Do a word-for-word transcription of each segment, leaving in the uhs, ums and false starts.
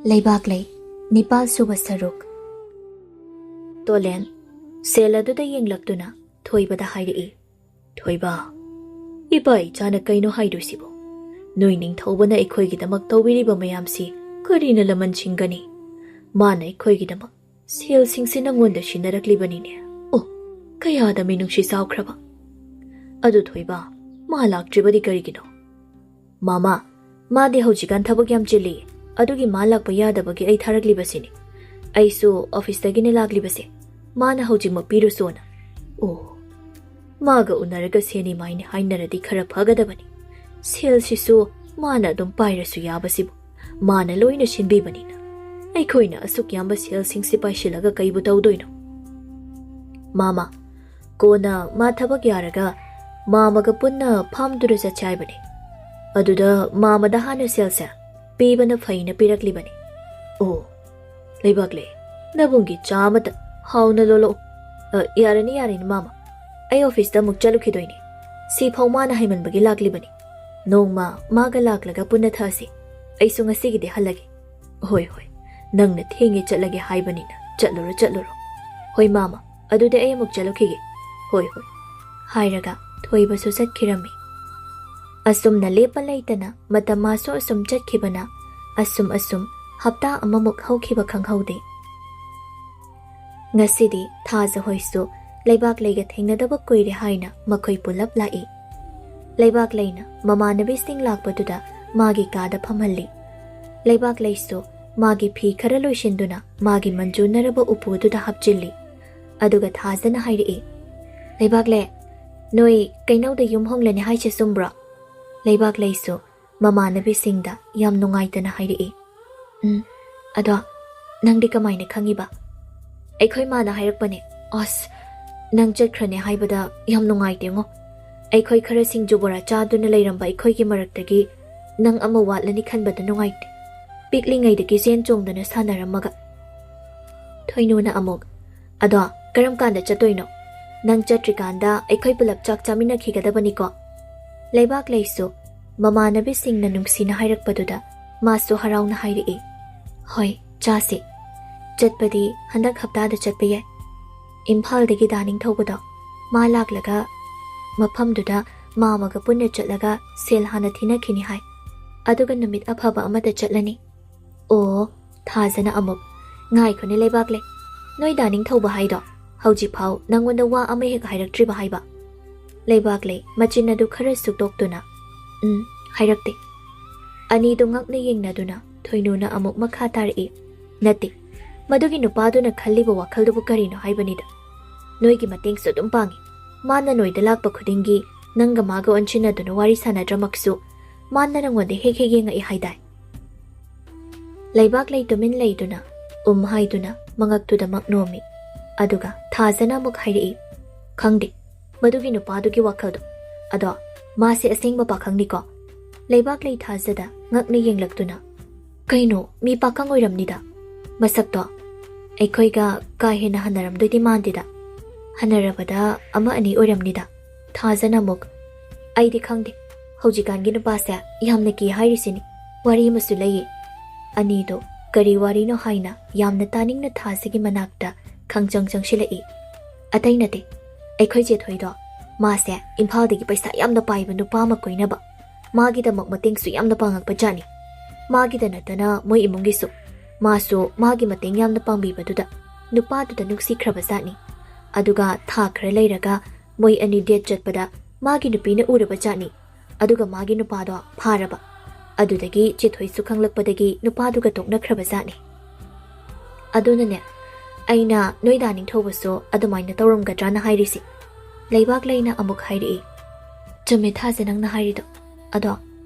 ꯂꯩꯕꯥꯛꯂꯩ, ꯅꯤꯄꯥꯜ ꯁꯨꯕ ꯁꯔꯨꯛ꯫ ꯇꯣꯂꯦꯟ, ꯁꯦꯜ ꯑꯗꯨꯗ ꯌꯦꯡꯂꯛꯇꯨꯅ ꯊꯣꯏꯕꯗ ꯍꯥꯏꯔꯛꯏ, "ꯊꯣꯏꯕ, ꯏꯄꯥ ꯏꯆꯥꯅ ꯀꯩꯅꯣ ꯍꯥꯏꯗꯣꯏꯁꯤꯕꯣ? ꯅꯣꯏ ꯅꯤꯡꯊꯧꯕꯅ ꯑꯩꯈꯣꯏꯒꯤꯗꯃꯛ ꯇꯧꯕꯤꯔꯤꯕ ꯃꯌꯥꯝꯁꯤ ꯀꯔꯤꯅ ꯂꯃꯟ ꯁꯤꯡꯒꯅꯤ? ꯃꯥꯅ ꯑꯩꯈꯣꯏꯒꯤꯗꯃꯛ ꯁꯦꯜꯁꯤꯡꯁꯤ ꯅꯪꯉꯣꯟꯗ ꯁꯤꯟꯅꯔꯛꯂꯤꯕꯅꯤꯅꯦ꯫ ꯑꯣ, ꯀꯌꯥꯗ ꯃꯤꯅꯨꯡꯁꯤ ꯆꯥꯎꯈ꯭ꯔꯕ! ꯑꯗꯨ ꯊꯣꯏꯕ, ꯃꯥ ꯂꯥꯛꯇ꯭ꯔꯤꯕꯗꯤ ꯀꯔꯤꯒꯤꯅꯣ?" "ꯃꯥꯃꯥ, ꯃꯥꯗꯤ ꯍꯧꯖꯤꯛꯀꯥꯟ ꯊꯕꯛ ꯌꯥꯝ ꯆꯤꯜꯂꯤ, ꯑꯗꯨꯒꯤ ꯃꯥ ꯂꯥꯛꯄ ꯌꯥꯗꯕꯒꯤ ꯑꯩ ꯊꯥꯔꯛꯂꯤꯕꯁꯤꯅꯤ꯫ ꯑꯩꯁꯨ ꯑꯣꯐꯤꯁꯇꯒꯤꯅꯦ ꯂꯥꯛꯂꯤꯕꯁꯦ, ꯃꯥꯅ ꯍꯧꯖꯤꯛꯃꯛ ꯄꯤꯔꯨꯁꯣꯅ꯫" "ꯑꯣ, ꯃꯥꯒ ꯎꯅꯔꯒ ꯁꯦꯟ ꯏꯃꯥꯏꯅꯤ ꯍꯥꯏꯅꯔꯗꯤ ꯈꯔ ꯐꯒꯗꯕꯅꯤ꯫ ꯁꯦꯜꯁꯤꯁꯨ ꯃꯥꯅ ꯑꯗꯨꯝ ꯄꯥꯏꯔꯁꯨ ꯌꯥꯕꯁꯤꯕꯨ, ꯃꯥꯅ ꯂꯣꯏꯅ ꯁꯤꯟꯕꯤꯕꯅꯤꯅ꯫ ꯑꯩꯈꯣꯏꯅ ꯑꯁꯨꯛ ꯌꯥꯝꯕ ꯁꯦꯜꯁꯤꯡꯁꯤ ꯄꯥꯏꯁꯤꯜꯂꯒ ꯀꯩꯕꯨ ꯇꯧꯗꯣꯏꯅꯣ?" "ꯃꯥꯃꯥ, ꯀꯣꯟꯅ ꯃꯥ ꯊꯕꯛ ꯌꯥꯔꯒ ꯃꯥꯃꯒ ꯄꯨꯟꯅ ꯐꯥꯝꯗꯨꯗ ꯆꯠꯁꯦ ꯍꯥꯏꯕꯅꯤ꯫ ꯑꯗꯨꯗ ꯃꯥꯃꯗ ꯍꯥꯟꯅ ꯁꯦꯜꯁꯦ ꯄꯤꯕꯅ ꯐꯩꯅ ꯄꯤꯔꯛꯂꯤꯕꯅꯤ꯫" "ꯑꯣ, ꯂꯩꯕꯥꯛꯂꯩ, ꯅꯕꯨꯡꯒꯤ ꯆꯥ ꯑꯃꯇ ꯍꯥꯎꯅ ꯂꯣꯜꯂꯛꯎ꯫" "ꯑ, ꯌꯥꯔꯅꯤ, ꯌꯥꯔꯅꯤ, ꯃꯥꯃꯥ꯫ ꯑꯩ ꯑꯣꯐꯤꯁꯇ ꯑꯃꯨꯛ ꯆꯠꯂꯨꯈꯤꯗꯣꯏꯅꯤ꯫ ꯁꯤꯐꯥꯎ ꯃꯥꯅ ꯍꯥꯏꯃꯟꯕꯒꯤ ꯂꯥꯛꯂꯤꯕꯅꯤ꯫ ꯅꯣꯡꯃ ꯃꯥꯒ ꯂꯥꯛꯂꯒ ꯄꯨꯟꯅ ꯊꯛꯑꯁꯤ꯫ ꯑꯩꯁꯨ ꯉꯁꯤꯒꯤꯗꯤ ꯍꯜꯂꯒꯦ꯫" "ꯍꯣꯏ, ꯍꯣꯏ꯫ ꯅꯪꯅ ꯊꯦꯡꯉꯦ ꯆꯠꯂꯒꯦ ꯍꯥꯏꯕꯅꯤꯅ ꯆꯠꯂꯨꯔꯣ, ꯆꯠꯂꯨꯔꯣ꯫ ꯍꯣꯏ, ꯃꯥꯃꯥ, ꯑꯗꯨꯗꯤ ꯑꯩ ꯑꯃꯨꯛ ꯆꯠꯂꯨꯈꯤꯒꯦ꯫" "ꯍꯣꯏ, ꯍꯣꯏ꯫" ꯍꯥꯏꯔꯒ ꯊꯣꯏꯕꯁꯨ ꯆꯠꯈꯤꯔꯝꯃꯤ꯫ ꯑꯁꯨꯝꯅ ꯂꯦꯞꯄ ꯂꯩꯇꯅ ꯃꯇꯝ ꯃꯥꯁꯨ ꯑꯁꯨꯝ ꯆꯠꯈꯤꯕꯅ ꯑꯁꯨꯝ ꯑꯁꯨꯝ ꯍꯞꯇꯥ ꯑꯃꯃꯨꯛ ꯍꯧꯈꯤꯕ ꯈꯪꯍꯧꯗꯦ꯫ ꯉꯁꯤꯗꯤ ꯊꯥꯖ ꯍꯣꯏꯁꯨ ꯂꯩꯕꯥꯛꯂꯩꯒ ꯊꯦꯡꯅꯗꯕ ꯀꯨꯏꯔꯦ ꯍꯥꯏꯅ ꯃꯈꯣꯏ ꯄꯨꯂꯞ ꯂꯥꯛꯏ꯫ ꯂꯩꯕꯥꯛꯂꯩꯅ ꯃꯃꯥꯟꯅꯕꯤꯁꯤꯡ ꯂꯥꯛꯄꯗꯨꯗ ꯃꯥꯒꯤ ꯀꯥꯗ ꯐꯝꯍꯜꯂꯤ꯫ ꯂꯩꯕꯥꯛꯂꯩꯁꯨ ꯃꯥꯒꯤ ꯐꯤ ꯈꯔ ꯂꯣꯏꯁꯤꯟꯗꯨꯅ ꯃꯥꯒꯤ ꯃꯟꯖꯨꯅꯔꯕ ꯎꯄꯨꯗꯨꯗ ꯍꯥꯞꯆꯤꯜꯂꯤ꯫ ꯑꯗꯨꯒ ꯊꯥꯖꯅ ꯍꯥꯏꯔꯛꯏ, "ꯂꯩꯕꯥꯛꯂꯩ, ꯅꯣꯏ ꯀꯩꯅꯧꯗ ꯌꯨꯝ ꯍꯣꯡꯂꯅꯤ ꯍꯥꯏꯁꯦ ꯆꯨꯝꯕ꯭ꯔꯣ?" ꯂꯩꯕꯥꯛꯂꯩꯁꯨ ꯃꯃꯥꯟꯅꯕꯤꯁꯤꯡꯗ ꯌꯥꯝ ꯅꯨꯡꯉꯥꯏꯇꯅ ꯍꯥꯏꯔꯛꯏ, "ꯎꯝ, ꯑꯗꯣ ꯅꯪꯗꯤ ꯀꯃꯥꯏꯅ ꯈꯪꯉꯤꯕ?" "ꯑꯩꯈꯣꯏ ꯃꯥꯅ ꯍꯥꯏꯔꯛꯄꯅꯦ꯫" "ꯑꯁ, ꯅꯪ ꯆꯠꯈ꯭ꯔꯅꯤ ꯍꯥꯏꯕꯗ ꯌꯥꯝ ꯅꯨꯡꯉꯥꯏꯇꯦꯉꯣ꯫ ꯑꯩꯈꯣꯏ ꯈꯔ ꯁꯤꯡꯖꯨ ꯕꯣꯔꯥ ꯆꯥꯗꯨꯅ ꯂꯩꯔꯝꯕ ꯑꯩꯈꯣꯏꯒꯤ ꯃꯔꯛꯇꯒꯤ ꯅꯪ ꯑꯃ ꯋꯥꯠꯂꯅꯤ ꯈꯟꯕꯗ ꯅꯨꯡꯉꯥꯏꯇꯦ꯫ ꯄꯤꯛꯂꯤꯉꯩꯗꯒꯤ ꯆꯦꯟ ꯆꯣꯡꯗꯨꯅ ꯁꯥꯟꯅꯔꯝꯃꯒ꯫" ꯊꯣꯏꯅꯨꯅ ꯑꯃꯨꯛ, "ꯑꯗꯣ ꯀꯔꯝ ꯀꯥꯟꯗ ꯆꯠꯇꯣꯏꯅꯣ? ꯅꯪ ꯆꯠꯇ꯭ꯔꯤꯀꯥꯟꯗ ꯑꯩꯈꯣꯏ ꯄꯨꯂꯞ ꯆꯥꯛ ꯆꯥꯃꯤꯟꯅꯈꯤꯒꯗꯕꯅꯤꯀꯣ?" ꯂꯩꯕꯥꯛꯂꯩꯁꯨ ꯃꯃꯥꯟꯅꯕꯤꯁꯤꯡꯅ ꯅꯨꯡꯁꯤꯅ ꯍꯥꯏꯔꯛꯄꯗꯨꯗ ꯃꯥꯁꯨ ꯍꯔꯥꯎꯅ ꯍꯥꯏꯔꯛꯏ, "ꯍꯣꯏ, ꯆꯥꯁꯤ꯫ ꯆꯠꯄꯗꯤ ꯍꯟꯗꯛ ꯍꯞꯇꯥꯗ ꯆꯠꯄ ꯌꯥꯏ꯫ ꯏꯝꯐꯥꯜꯗꯒꯤ ꯗꯥ ꯅꯤꯡꯊꯧꯕꯗꯣ, ꯃꯥ ꯂꯥꯛꯂꯒ ꯃꯐꯝꯗꯨꯗ ꯃꯥ ꯑꯃꯒ ꯄꯨꯟꯅ ꯆꯠꯂꯒ ꯁꯦꯜ ꯍꯥꯟꯅ ꯊꯤꯅꯈꯤꯅꯤ ꯍꯥꯏ꯫ ꯑꯗꯨꯒ ꯅꯨꯃꯤꯠ ꯑꯐꯕ ꯑꯃꯗ ꯆꯠꯂꯅꯤ꯫" ꯑꯣ, ꯊꯥꯖꯅ ꯑꯃꯨꯛ, "ꯉꯥꯏꯈꯣꯅꯦ ꯂꯩꯕꯥꯛꯂꯩ, ꯅꯣꯏ ꯗꯥ ꯅꯤꯡꯊꯧꯕ ꯍꯥꯏꯗꯣ ꯍꯧꯖꯤꯛꯐꯥꯎ ꯅꯪꯉꯣꯟꯗ ꯋꯥ ꯑꯃ ꯍꯦꯛ ꯍꯥꯏꯔꯛꯇ꯭ꯔꯤꯕ ꯍꯥꯏꯕ?" ꯂꯩꯕꯥꯛꯂꯩ ꯃꯆꯤꯟ ꯑꯗꯨ ꯈꯔ ꯁꯨꯛꯇꯣꯛꯇꯨꯅ, "ꯎꯝ, ꯍꯥꯏꯔꯛꯇꯦ꯫" ꯑꯅꯤꯗꯨ ꯉꯛꯅ ꯌꯦꯡꯅꯗꯨꯅ ꯊꯣꯏꯅꯨꯅ ꯑꯃꯨꯛ ꯃꯈꯥ ꯇꯥꯔꯛꯏ, "ꯅꯠꯇꯦ, ꯃꯗꯨꯒꯤ ꯅꯨꯄꯥꯗꯨꯅ ꯈꯜꯂꯤꯕ ꯋꯥꯈꯜꯗꯨꯕꯨ ꯀꯔꯤꯅꯣ ꯍꯥꯏꯕꯅꯤꯗ꯫ ꯅꯣꯏꯒꯤ ꯃꯇꯦꯡꯁꯨ ꯑꯗꯨꯝ ꯄꯥꯡꯉꯤ꯫ ꯃꯥꯅ ꯅꯣꯏꯗ ꯂꯥꯛꯄ ꯈꯨꯗꯤꯡꯒꯤ ꯅꯪꯒ ꯃꯥꯒ ꯑꯣꯟꯁꯤꯟꯅꯗꯨꯅ ꯋꯥꯔꯤ ꯁꯥꯟꯅꯗ꯭ꯔꯃꯛꯁꯨ ꯃꯥꯅ ꯅꯪꯉꯣꯟꯗ ꯍꯦꯛ ꯍꯦꯛ ꯌꯦꯡꯉꯛꯏ ꯍꯥꯏꯗꯥꯏ?" ꯂꯩꯕꯥꯛꯂꯩ ꯇꯨꯃꯤꯟ ꯂꯩꯗꯨꯅ ꯎꯝ ꯍꯥꯏꯗꯨꯅ ꯃꯉꯛꯇꯨꯗ ꯃꯛ ꯅꯣꯝꯃꯤ꯫ ꯑꯗꯨꯒ ꯊꯥꯖꯅ ꯑꯃꯨꯛ ꯍꯥꯏꯔꯛꯏ, "ꯈꯪꯗꯦ, ꯃꯗꯨꯒꯤ ꯅꯨꯄꯥꯗꯨꯒꯤ ꯋꯥꯈꯜꯗꯣ꯫ ꯑꯗꯣ ꯃꯥꯁꯦ ꯑꯁꯦꯡꯕ ꯄꯥꯈꯪꯅꯤꯀꯣ?" ꯂꯩꯕꯥꯛꯂꯩ ꯊꯥꯖꯗ ꯉꯛꯅ ꯌꯦꯡꯂꯛꯇꯨꯅ, "ꯀꯩꯅꯣ, ꯃꯤ ꯄꯥꯈꯪ ꯑꯣꯏꯔꯝꯅꯤꯗ꯫ ꯃꯁꯛꯇꯣ ꯑꯩꯈꯣꯏꯒ ꯀꯥ ꯍꯦꯟꯅ ꯍꯟꯅꯔꯝꯗꯣꯏꯗꯤ ꯃꯥꯟꯗꯦꯗ꯫ ꯍꯟꯅꯔꯕꯗ ꯑꯃ ꯑꯅꯤ ꯑꯣꯏꯔꯝꯅꯤꯗ꯫" ꯊꯥꯖꯅ ꯑꯃꯨꯛ, "ꯑꯩꯗꯤ ꯈꯪꯗꯦ, ꯍꯧꯖꯤꯛꯀꯥꯟꯒꯤ ꯅꯨꯄꯥꯁꯦ ꯌꯥꯝꯅ ꯀꯤ ꯍꯥꯏꯔꯤꯁꯤꯅꯤ꯫ ꯋꯥꯔꯤ ꯑꯃꯁꯨ ꯂꯩꯌꯦ꯫" ꯑꯅꯤꯗꯣ ꯀꯔꯤ ꯋꯥꯔꯤꯅꯣ ꯍꯥꯏꯅ ꯌꯥꯝꯅ ꯇꯥꯅꯤꯡꯅ ꯊꯥꯖꯒꯤ ꯃꯅꯥꯛꯇ ꯈꯪꯆꯪ ꯆꯪꯁꯤꯜꯂꯛꯏ꯫ "ꯑꯇꯩ ꯅꯠꯇꯦ, ꯑꯩꯈꯣꯏ ꯆꯦꯊꯣꯏꯗꯣ, ꯃꯥꯁꯦ ꯏꯝꯐꯥꯜꯗꯒꯤ ꯄꯩꯁꯥ ꯌꯥꯝꯅ ꯄꯥꯏꯕ ꯅꯨꯄꯥ ꯑꯃ ꯀꯣꯏꯅꯕ, ꯃꯥꯒꯤꯗꯃꯛ ꯃꯇꯦꯡꯁꯨ ꯌꯥꯝꯅ ꯄꯥꯡꯉꯛꯄ ꯖꯥꯠꯅꯤ꯫ ꯃꯥꯒꯤꯗ ꯅꯠꯇꯅ ꯃꯣꯏ ꯏꯃꯨꯡꯒꯤꯁꯨ꯫ ꯃꯥꯁꯨ ꯃꯥꯒꯤ ꯃꯇꯦꯡ ꯌꯥꯝꯅ ꯄꯥꯡꯕꯤꯕꯗꯨꯗ ꯅꯨꯄꯥꯗꯨꯗ ꯅꯨꯡꯁꯤꯈ꯭ꯔꯕ ꯖꯥꯠꯅꯤ꯫ ꯑꯗꯨꯒ ꯊꯥ ꯈꯔ ꯂꯩꯔꯒ ꯃꯣꯏ ꯑꯅꯤ ꯗꯦꯠ ꯆꯠꯄꯗ ꯃꯥꯒꯤ ꯅꯨꯄꯤꯅ ꯎꯔꯕ ꯖꯥꯠꯅꯤ꯫ ꯑꯗꯨꯒ ꯃꯥꯒꯤ ꯅꯨꯄꯥꯗꯣ ꯐꯥꯔꯕ꯫ ꯑꯗꯨꯗꯒꯤ ꯆꯦꯊꯣꯏꯁꯨ ꯈꯪꯂꯛꯄꯗꯒꯤ ꯅꯨꯄꯥꯗꯨꯒ ꯇꯣꯛꯅꯈ꯭ꯔꯕ ꯖꯥꯠꯅꯤ꯫ ꯑꯗꯨꯅꯅꯦ, ꯑꯩꯅ ꯅꯣꯏ ꯗꯥ ꯅꯤꯡꯊꯧꯕꯁꯨ ꯑꯗꯨꯃꯥꯏꯅ ꯇꯧꯔꯝꯒꯗ꯭ꯔꯥꯅ ꯍꯥꯏꯔꯤꯁꯤ꯫" ꯂꯩꯕꯥꯛꯂꯩꯅ ꯑꯃꯨꯛ ꯍꯥꯏꯔꯛꯏ, "ꯆꯨꯝꯃꯦ ꯊꯥꯖ ꯅꯪꯅ ꯍꯥꯏꯔꯤꯗꯣ꯫ ꯑꯗꯣ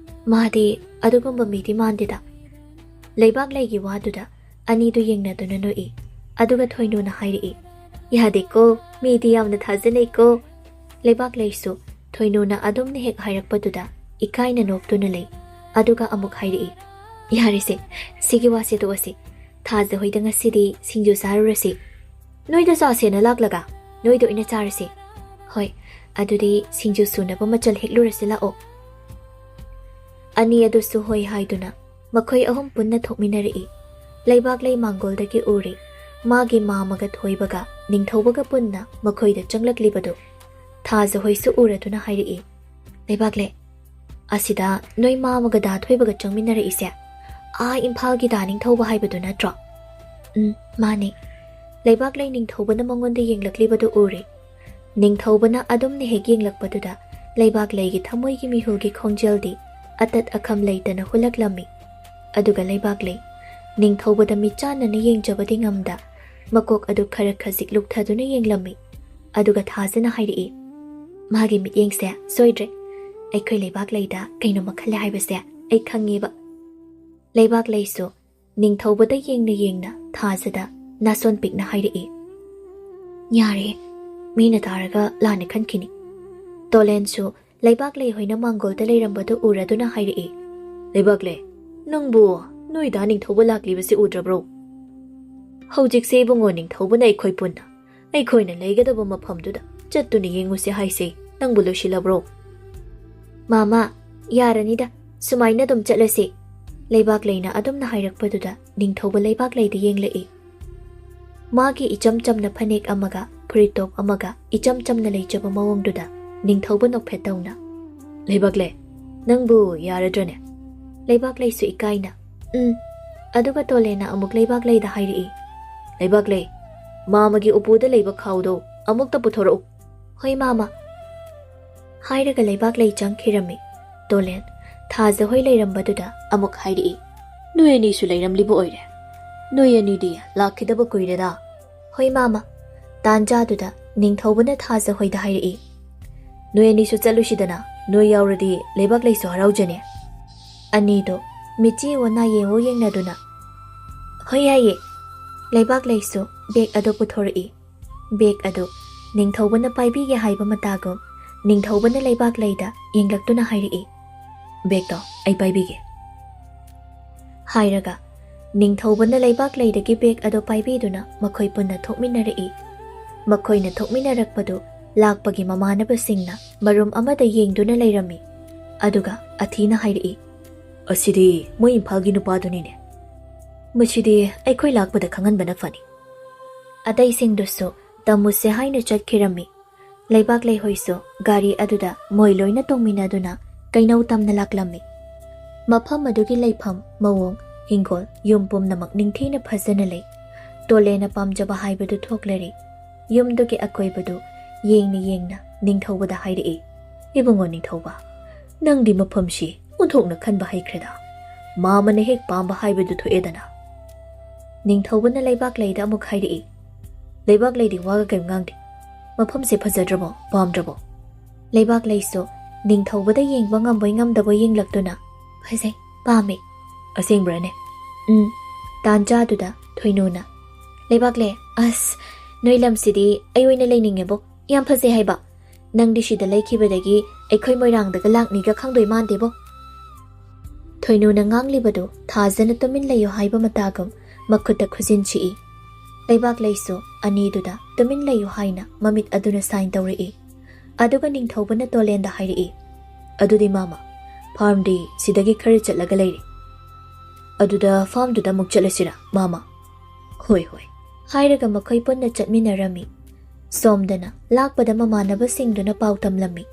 ꯃꯥꯗꯤ ꯑꯗꯨꯒꯨꯝꯕ ꯃꯤꯗꯤ ꯃꯥꯟꯗꯦꯗ꯫" ꯂꯩꯕꯥꯛꯂꯩꯒꯤ ꯋꯥꯗꯨꯗ ꯑꯅꯤꯗꯨ ꯌꯦꯡꯅꯗꯨꯅ ꯅꯣꯛꯏ꯫ ꯑꯗꯨꯒ ꯊꯣꯏꯅꯨꯅ ꯍꯥꯏꯔꯛꯏ, "ꯌꯥꯗꯦꯀꯣ, ꯃꯤꯗꯤ ꯌꯥꯝꯅ ꯊꯥꯖꯅꯩꯀꯣ꯫" ꯂꯩꯕꯥꯛꯂꯩꯁꯨ ꯊꯣꯏꯅꯨꯅ ꯑꯗꯨꯝꯅ ꯍꯦꯛ ꯍꯥꯏꯔꯛꯄꯗꯨꯗ ꯏꯀꯥꯏꯅ ꯅꯣꯛꯇꯨꯅ ꯂꯩ꯫ ꯑꯗꯨꯒ ꯑꯃꯨꯛ ꯍꯥꯏꯔꯛꯏ, "ꯌꯥꯔꯦꯁꯦ, ꯁꯤꯒꯤ ꯋꯥꯁꯦ ꯇꯣꯛꯑꯁꯤ꯫ ꯊꯥꯖ ꯍꯣꯏꯗ ꯉꯁꯤꯗꯤ ꯁꯤꯡꯖꯨ ꯆꯥꯔꯨꯔꯁꯤ꯫ ꯅꯣꯏꯗ ꯆꯥꯁꯦꯅ ꯂꯥꯛꯂꯒ ꯅꯣꯏꯗ ꯑꯣꯏꯅ ꯆꯥꯔꯁꯤ꯫ ꯍꯣꯏ, ꯑꯗꯨꯗꯤ ꯁꯤꯡꯖꯨ ꯁꯨꯅꯕ ꯃꯆꯜ ꯍꯦꯛꯂꯨꯔꯁꯤ ꯂꯥꯛꯑꯣ꯫" ꯑꯅꯤ ꯑꯗꯨꯁꯨ ꯍꯣꯏ ꯍꯥꯏꯗꯨꯅ ꯃꯈꯣꯏ ꯑꯍꯨꯝ ꯄꯨꯟꯅ ꯊꯣꯛꯃꯤꯟꯅꯔꯛꯏ꯫ ꯂꯩꯕꯥꯛꯂꯩ ꯃꯥꯡꯒꯣꯜꯗꯒꯤ ꯎꯔꯤ꯫ ꯃꯥꯒꯤ ꯃꯥꯃꯒ ꯊꯣꯏꯕꯒ ꯅꯤꯡꯊꯧꯕꯒ ꯄꯨꯟꯅ ꯃꯈꯣꯏꯗ ꯆꯪꯂꯛꯂꯤꯕꯗꯨ ꯊꯥꯖꯍꯣꯏꯁꯨ ꯎꯔꯗꯨꯅ ꯍꯥꯏꯔꯛꯏ, "ꯂꯩꯕꯥꯛꯂꯩ, ꯑꯁꯤꯗ ꯅꯣꯏ ꯃꯥꯃꯒ ꯗꯥ ꯊꯣꯏꯕꯒ ꯆꯪꯃꯤꯟꯅꯔꯛꯏꯁꯦ ꯑꯥ ꯏꯝꯐꯥꯜꯒꯤ ꯗꯥ ꯅꯤꯡꯊꯧꯕ ꯍꯥꯏꯕꯗꯨ ꯅꯠꯇ꯭ꯔꯣ?" "ꯎꯝ, ꯃꯥꯅꯦ꯫" ꯂꯩꯕꯥꯛꯂꯩ ꯅꯤꯡꯊꯧꯕꯅ ꯃꯉꯣꯟꯗ ꯌꯦꯡꯂꯛꯂꯤꯕꯗꯨ ꯎꯔꯤ꯫ ꯅꯤꯡꯊꯧꯕꯅ ꯑꯗꯨꯝꯅ ꯍꯦꯛ ꯌꯦꯡꯂꯛꯄꯗꯨꯗ ꯂꯩꯕꯥꯛꯂꯩꯒꯤ ꯊꯃꯣꯏꯒꯤ ꯃꯤꯍꯨꯜꯒꯤ ꯈꯣꯡꯖꯦꯜꯗꯤ ꯑꯇꯠ ꯑꯈꯝ ꯂꯩꯇꯅ ꯍꯨꯜꯂꯛꯂꯝꯃꯤ꯫ ꯑꯗꯨꯒ ꯂꯩꯕꯥꯛꯂꯩ ꯅꯤꯡꯊꯧꯕꯗ ꯃꯤꯠꯆꯥꯟꯅꯅ ꯌꯦꯡꯖꯕꯗꯤ ꯉꯝꯗ ꯃꯀꯣꯛ ꯑꯗꯨ ꯈꯔ ꯈꯖꯤꯛ ꯂꯨꯛꯊꯗꯨꯅ ꯌꯦꯡꯂꯝꯃꯤ꯫ ꯑꯗꯨꯒ ꯊꯥꯖꯅ ꯍꯥꯏꯔꯛꯏ, "ꯃꯥꯒꯤ ꯃꯤꯠꯌꯦꯡꯁꯦ ꯁꯣꯏꯗ꯭ꯔꯦ꯫ ꯑꯩꯈꯣꯏ ꯂꯩꯕꯥꯛꯂꯩꯗ ꯀꯩꯅꯣꯝꯃ ꯈꯜꯂꯦ ꯍꯥꯏꯕꯁꯦ ꯑꯩ ꯈꯪꯉꯦꯕ꯫" ꯂꯩꯕꯥꯛꯂꯩꯁꯨ ꯅꯤꯡꯊꯧꯕꯗ ꯌꯦꯡꯅ ꯌꯦꯡꯅ ꯊꯥꯖꯗ ꯅꯥꯁꯣꯟ ꯄꯤꯛꯅ ꯍꯥꯏꯔꯛꯏ, "ꯌꯥꯔꯦ, ꯃꯤꯅ ꯇꯥꯔꯒ ꯂꯥꯟꯅ ꯈꯟꯈꯤꯅꯤ꯫" ꯇꯣꯂꯦꯟꯁꯨ ꯂꯩꯕꯥꯛꯂꯩ ꯍꯣꯏꯅ ꯃꯥꯡꯒꯣꯜꯗ ꯂꯩꯔꯝꯕꯗꯨ ꯎꯔꯗꯨꯅ ꯍꯥꯏꯔꯛꯏ, "ꯂꯩꯕꯥꯛꯂꯩ, ꯅꯪꯕꯨ ꯅꯣꯏꯗ ꯅꯤꯡꯊꯧꯕ ꯂꯥꯛꯂꯤꯕꯁꯤ ꯎꯗ꯭ꯔꯕ꯭ꯔꯣ? ꯍꯧꯖꯤꯛꯁꯦ ꯏꯕꯨꯡꯉꯣ ꯅꯤꯡꯊꯧꯕꯅ ꯑꯩꯈꯣꯏ ꯄꯨꯟꯅ ꯑꯩꯈꯣꯏꯅ ꯂꯩꯒꯗꯕ ꯃꯐꯝꯗꯨꯗ ꯆꯠꯇꯨꯅ ꯌꯦꯡꯉꯨꯁꯦ ꯍꯥꯏꯁꯦ ꯅꯪꯕꯨ ꯂꯣꯏꯁꯤꯜꯂꯕ꯭ꯔꯣ?" "ꯃꯥꯃ, ꯌꯥꯔꯅꯤꯗ, ꯁꯨꯃꯥꯏꯅ ꯑꯗꯨꯝ ꯆꯠꯂꯁꯤ꯫" ꯂꯩꯕꯥꯛꯂꯩꯅ ꯑꯗꯨꯝꯅ ꯍꯥꯏꯔꯛꯄꯗꯨꯗ ꯅꯤꯡꯊꯧꯕ ꯂꯩꯕꯥꯛꯂꯩꯗ ꯌꯦꯡꯂꯛꯏ꯫ ꯃꯥꯒꯤ ꯏꯆꯝ ꯆꯝꯅ ꯐꯅꯦꯛ ꯑꯃꯒ ꯐꯨꯔꯤꯠꯇꯣꯞ ꯑꯃꯒ ꯏꯆꯝ ꯆꯝꯅ ꯂꯩꯖꯕ ꯃꯑꯣꯡꯗꯨꯗ ꯅꯤꯡꯊꯧꯕ ꯅꯣꯛꯐꯦꯠ ꯇꯧꯅ, "ꯂꯩꯕꯥꯛꯂꯩ, ꯅꯪꯕꯨ ꯌꯥꯔꯗ꯭ꯔꯅꯦ?" ꯂꯩꯕꯥꯛꯂꯩꯁꯨ ꯏꯀꯥꯏꯅ, "ꯎꯝ꯫" ꯑꯗꯨꯒ ꯇꯣꯂꯦꯟꯅ ꯑꯃꯨꯛ ꯂꯩꯕꯥꯛꯂꯩꯗ ꯍꯥꯏꯔꯛꯏ, "ꯂꯩꯕꯥꯛꯂꯩ, ꯃꯥꯃꯒꯤ ꯎꯄꯨꯗ ꯂꯩꯕ ꯈꯥꯎꯗꯣ ꯑꯃꯨꯛꯇ ꯄꯨꯊꯣꯔꯛꯎ꯫" "ꯍꯣꯏ ꯃꯥꯃ꯫" ꯍꯥꯏꯔꯒ ꯂꯩꯕꯥꯛꯂꯩ ꯆꯪꯈꯤꯔꯝꯃꯤ꯫ ꯇꯣꯂꯦꯟ ꯊꯥꯖꯍꯣꯏ ꯂꯩꯔꯝꯕꯗꯨꯗ ꯑꯃꯨꯛ ꯍꯥꯏꯔꯛꯏ, "ꯅꯣꯏ ꯑꯅꯤꯁꯨ ꯂꯩꯔꯝꯂꯤꯕ ꯑꯣꯏꯔꯦ꯫ ꯅꯣꯏ ꯑꯅꯤꯗꯤ ꯂꯥꯛꯈꯤꯗꯕ ꯀꯨꯏꯔꯦꯗ꯫" "ꯍꯣꯏ ꯃꯥꯃ꯫" ꯇꯥꯟꯖꯥꯗꯨꯗ ꯅꯤꯡꯊꯧꯕꯅ ꯊꯥꯖꯍꯣꯏꯗ ꯍꯥꯏꯔꯛꯏ, "ꯅꯣꯏ ꯑꯅꯤꯁꯨ ꯆꯠꯂꯨꯁꯤꯗꯅ, ꯅꯣꯏ ꯌꯥꯎꯔꯗꯤ ꯂꯩꯕꯥꯛꯂꯩꯁꯨ ꯍꯔꯥꯎꯖꯅꯤ꯫" ꯑꯅꯤꯗꯣ ꯃꯤꯠꯆꯤ ꯑꯣꯟꯅ ꯌꯦꯡꯉꯨ ꯌꯦꯡꯅꯗꯨꯅ, "ꯍꯣꯏ ꯌꯥꯏꯌꯦ꯫" ꯂꯩꯕꯥꯛꯂꯩꯁꯨ ꯕꯦꯒ ꯑꯗꯨ ꯄꯨꯊꯣꯔꯛꯏ꯫ ꯕꯦꯒ ꯑꯗꯨ ꯅꯤꯡꯊꯧꯕꯅ ꯄꯥꯏꯕꯤꯒꯦ ꯍꯥꯏꯕ ꯃꯇꯥꯒꯨꯝ ꯅꯤꯡꯊꯧꯕꯅ ꯂꯩꯕꯥꯛꯂꯩꯗ ꯌꯦꯡꯂꯛꯇꯨꯅ ꯍꯥꯏꯔꯛꯏ, "ꯕꯦꯒꯇꯣ ꯑꯩ ꯄꯥꯏꯕꯤꯒꯦ꯫" ꯍꯥꯏꯔꯒ ꯅꯤꯡꯊꯧꯕꯅ ꯂꯩꯕꯥꯛꯂꯩꯗꯒꯤ ꯕꯦꯒ ꯑꯗꯨ ꯄꯥꯏꯕꯤꯗꯨꯅ ꯃꯈꯣꯏ ꯄꯨꯟꯅ ꯊꯣꯛꯃꯤꯟꯅꯔꯛꯏ꯫ ꯃꯈꯣꯏꯅ ꯊꯣꯛꯃꯤꯟꯅꯔꯛꯄꯗꯨ ꯂꯥꯛꯄꯒꯤ ꯃꯃꯥꯟꯅꯕꯁꯤꯡꯅ ꯃꯔꯨꯝ ꯑꯃꯗ ꯌꯦꯡꯗꯨꯅ ꯂꯩꯔꯝꯃꯤ꯫ ꯑꯗꯨꯒ ꯑꯊꯤꯅ ꯍꯥꯏꯔꯛꯏ, "ꯑꯁꯤꯗꯤ ꯃꯣꯏ ꯏꯝꯐꯥꯜꯒꯤ ꯅꯨꯄꯥꯗꯨꯅꯤꯅꯦ꯫" "ꯃꯁꯤꯗꯤ ꯑꯩꯈꯣꯏ ꯂꯥꯛꯄꯗ ꯈꯪꯍꯟꯕꯅ ꯐꯅꯤ꯫" ꯑꯇꯩꯁꯤꯡꯗꯨꯁꯨ ꯇꯝꯃꯨꯁꯦ ꯍꯥꯏꯅ ꯆꯠꯈꯤꯔꯝꯃꯤ꯫ ꯂꯩꯕꯥꯛꯂꯩ ꯍꯣꯏꯁꯨ ꯒꯥꯔꯤ ꯑꯗꯨꯗ ꯃꯣꯏ ꯂꯣꯏꯅ ꯇꯣꯡꯃꯤꯟꯅꯗꯨꯅ ꯀꯩꯅꯧ ꯇꯝꯅ ꯂꯥꯛꯂꯝꯃꯤ꯫ ꯃꯐꯝ ꯑꯗꯨꯒꯤ ꯂꯩꯐꯝ, ꯃꯑꯣꯡ, ꯍꯤꯡꯒꯣꯜ, ꯌꯨꯝ ꯄꯨꯝꯅꯃꯛ ꯅꯤꯡꯊꯤꯅ ꯐꯖꯅ ꯂꯩ꯫ ꯇꯣꯂꯦꯅ ꯄꯥꯝꯖꯕ ꯍꯥꯏꯕꯗꯨ ꯊꯣꯛꯂꯔꯤ꯫ ꯌꯨꯝꯗꯨꯒꯤ ꯑꯀꯣꯏꯕꯗꯨ ꯌꯦꯡꯅ ꯌꯦꯡꯅ ꯅꯤꯡꯊꯧꯕꯗ ꯍꯥꯏꯔꯛꯏ, "ꯏꯕꯨꯡꯉꯣ ꯅꯤꯡꯊꯧꯕ, ꯅꯪꯗꯤ ꯃꯐꯝꯁꯤ ꯑꯣꯟꯊꯣꯛꯅ ꯈꯟꯕ ꯍꯩꯈ꯭ꯔꯦꯗ꯫ ꯃꯥꯃꯅ ꯍꯦꯛ ꯄꯥꯝꯕ ꯍꯥꯏꯕꯗꯨ ꯊꯣꯛꯑꯦꯗꯅ꯫" ꯅꯤꯡꯊꯧꯕꯅ ꯂꯩꯕꯥꯛꯂꯩꯗ ꯑꯃꯨꯛ ꯍꯥꯏꯔꯛꯏ, "ꯂꯩꯕꯥꯛꯂꯩꯗꯤ ꯋꯥꯒ ꯀꯔꯤꯝ ꯉꯥꯡꯗꯦ꯫ ꯃꯐꯝꯁꯦ ꯐꯖꯗ꯭ꯔꯕꯣ? ꯄꯥꯝꯗ꯭ꯔꯕꯣ?" ꯂꯩꯕꯥꯛꯂꯩꯁꯨ ꯅꯤꯡꯊꯧꯕꯗ ꯌꯦꯡꯕ ꯉꯝꯕꯣꯏ ꯉꯝꯗꯕꯣꯏ ꯌꯦꯡꯂꯛꯇꯨꯅ, "ꯐꯖꯩ, ꯄꯥꯝꯃꯤ꯫" "ꯑꯁꯦꯡꯕ꯭ꯔꯅꯦ?" "ꯎꯝ꯫" ꯇꯥꯟꯖꯥꯗꯨꯗ ꯊꯣꯏꯅꯨꯅ, "ꯂꯩꯕꯥꯛꯂꯩ, ꯑꯁ, ꯅꯣꯏ ꯂꯝꯁꯤꯗꯤ ꯑꯩ ꯑꯣꯏꯅ ꯂꯩꯅꯤꯡꯉꯦꯕꯣ꯫ ꯌꯥꯝ ꯐꯖꯩ ꯍꯥꯏꯕ꯫ ꯅꯪꯗꯤ ꯁꯤꯗ ꯂꯩꯈꯤꯕꯗꯒꯤ ꯑꯩꯈꯣꯏ ꯃꯣꯏꯔꯥꯡꯗꯒ ꯂꯥꯛꯅꯤꯒ ꯈꯪꯗꯣꯏ ꯃꯥꯟꯗꯦꯕꯣ꯫" ꯊꯣꯏꯅꯨꯅ ꯉꯥꯡꯂꯤꯕꯗꯨ ꯊꯥꯖꯅ ꯇꯨꯃꯤꯟ ꯂꯩꯌꯨ ꯍꯥꯏꯕ ꯃꯇꯥꯒꯨꯝ ꯃꯈꯨꯠꯇ ꯈꯨꯖꯤꯟ ꯁꯤꯛꯏ꯫ ꯂꯩꯕꯥꯛꯂꯩꯁꯨ ꯑꯅꯤꯗꯨꯗ ꯇꯨꯃꯤꯟ ꯂꯩꯌꯨ ꯍꯥꯏꯅ ꯃꯃꯤꯠ ꯑꯗꯨꯅ ꯁꯥꯏꯟ ꯇꯧꯔꯛꯏ꯫ ꯑꯗꯨꯒ ꯅꯤꯡꯊꯧꯕꯅ ꯇꯣꯂꯦꯟꯗ ꯍꯥꯏꯔꯛꯏ, "ꯑꯗꯨꯗꯤ ꯃꯥꯃ, ꯐꯥꯔꯝꯗꯤ ꯁꯤꯗꯒꯤ ꯈꯔ ꯆꯠꯂꯒ ꯂꯩꯔꯦ꯫ ꯑꯗꯨꯗ ꯐꯥꯔꯝꯗꯨꯗ ꯑꯃꯨꯛ ꯆꯠꯂꯁꯤꯔꯥ ꯃꯥꯃ?" "ꯍꯣꯏ, ꯍꯣꯏ꯫" ꯍꯥꯏꯔꯒ ꯃꯈꯣꯏ ꯄꯨꯟꯅ ꯆꯠꯃꯤꯟꯅꯔꯝꯃꯤ꯫ ꯁꯣꯝꯗꯅ ꯂꯥꯛꯄꯗ ꯃꯃꯥꯟꯅꯕꯁꯤꯡꯗꯨꯅ ꯄꯥꯎ ꯇꯝꯂꯝꯃꯤ꯫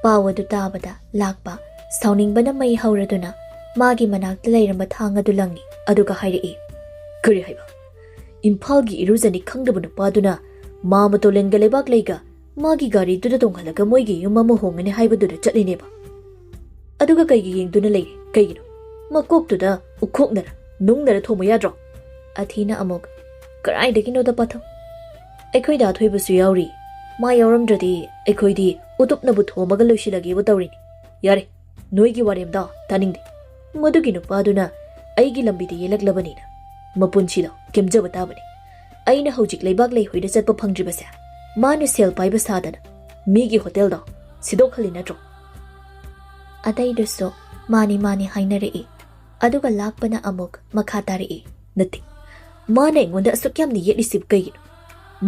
ꯄꯥꯎ ꯑꯗꯨ ꯇꯥꯕꯗ ꯂꯥꯛꯄ ꯁꯥꯎꯅꯤꯡꯕꯅ ꯃꯩ ꯍꯧꯔꯗꯨꯅ ꯃꯥꯒꯤ ꯃꯅꯥꯛꯇ ꯂꯩꯔꯝꯕ ꯊꯥꯡ ꯑꯗꯨ ꯂꯪꯉꯤ, ꯑꯗꯨꯒ ꯍꯥꯏꯔꯛꯏ, "ꯀꯔꯤ ꯍꯥꯏꯕ? ꯏꯝꯐꯥꯜꯒꯤ ꯏꯔꯨꯖꯅꯤ ꯈꯪꯗꯕ ꯅꯨꯄꯥꯗꯨꯅ ꯃꯥꯃ ꯇꯣꯂꯦꯟꯒ ꯂꯩꯕꯥꯛꯂꯩꯒ ꯃꯥꯒꯤ ꯒꯥꯔꯤꯗꯨꯗ ꯇꯣꯡꯍꯜꯂꯒ ꯃꯣꯏꯒꯤ ꯌꯨꯝ ꯑꯃ ꯍꯣꯡꯒꯅꯤ ꯍꯥꯏꯕꯗꯨꯗ ꯆꯠꯂꯤꯅꯦꯕ? ꯑꯗꯨꯒ ꯀꯩꯒꯤ ꯌꯦꯡꯗꯨꯅ ꯂꯩꯔꯤ? ꯀꯩꯒꯤꯅꯣ? ꯃꯀꯣꯛꯇꯨꯗ ꯎꯈꯣꯛꯅꯔ ꯅꯨꯡꯅꯔ ꯊꯣꯝꯃꯨ ꯌꯥꯗ꯭ꯔꯣ?" ꯑꯊꯤꯅ ꯑꯃꯨꯛ, "ꯀꯔꯥꯏꯗꯒꯤꯅꯣꯗ ꯄꯥꯊꯧ? ꯑꯩꯈꯣꯏ ꯗꯥ ꯊꯣꯏꯕꯁꯨ ꯌꯥꯎꯔꯤ꯫ ꯃꯥ ꯌꯥꯎꯔꯝꯗ꯭ꯔꯗꯤ ꯑꯩꯈꯣꯏꯗꯤ ꯎꯇꯨꯞꯅꯕꯨ ꯊꯣꯝꯃꯒ ꯂꯣꯏꯁꯤꯜꯂꯒꯦꯕꯨ ꯇꯧꯔꯤꯅꯤ꯫ ꯌꯥꯔꯦ, ꯅꯣꯏꯒꯤ ꯋꯥꯔꯦꯝꯗꯣ ꯇꯥꯅꯤꯡꯗꯦ꯫ ꯃꯗꯨꯒꯤ ꯅꯨꯄꯥꯗꯨꯅ ꯑꯩꯒꯤ ꯂꯝꯕꯤꯗ ꯌꯦꯜꯂꯛꯂꯕꯅꯤꯅ ꯃꯄꯨꯟꯁꯤꯗꯣ ꯀꯦꯝꯖꯕ ꯇꯥꯕꯅꯤ꯫ ꯑꯩꯅ ꯍꯧꯖꯤꯛ ꯂꯩꯕꯥꯛꯂꯩ ꯍꯣꯏꯗ ꯆꯠꯄ ꯐꯪꯗ꯭ꯔꯤꯕꯁꯦ ꯃꯥꯅ ꯁꯦꯜ ꯄꯥꯏꯕ ꯁꯥꯗꯅ ꯃꯤꯒꯤ ꯍꯣꯇꯦꯜꯗꯣ ꯁꯤꯗꯣꯛꯍꯜꯂꯤ ꯅꯠꯇ꯭ꯔꯣ?" ꯑꯇꯩꯗꯨꯁꯨ ꯃꯥꯅꯤ ꯃꯥꯅꯤ ꯍꯥꯏꯅꯔꯛꯏ꯫ ꯑꯗꯨꯒ ꯂꯥꯛꯄꯅ ꯑꯃꯨꯛ ꯃꯈꯥ ꯇꯥꯔꯛꯏ, "ꯅꯠꯇꯦ, ꯃꯥꯅ ꯑꯩꯉꯣꯟꯗ ꯑꯁꯨꯛ ꯌꯥꯝꯅ ꯌꯦꯠꯂꯤꯁꯤꯕꯨ ꯀꯩꯒꯤꯅꯣ?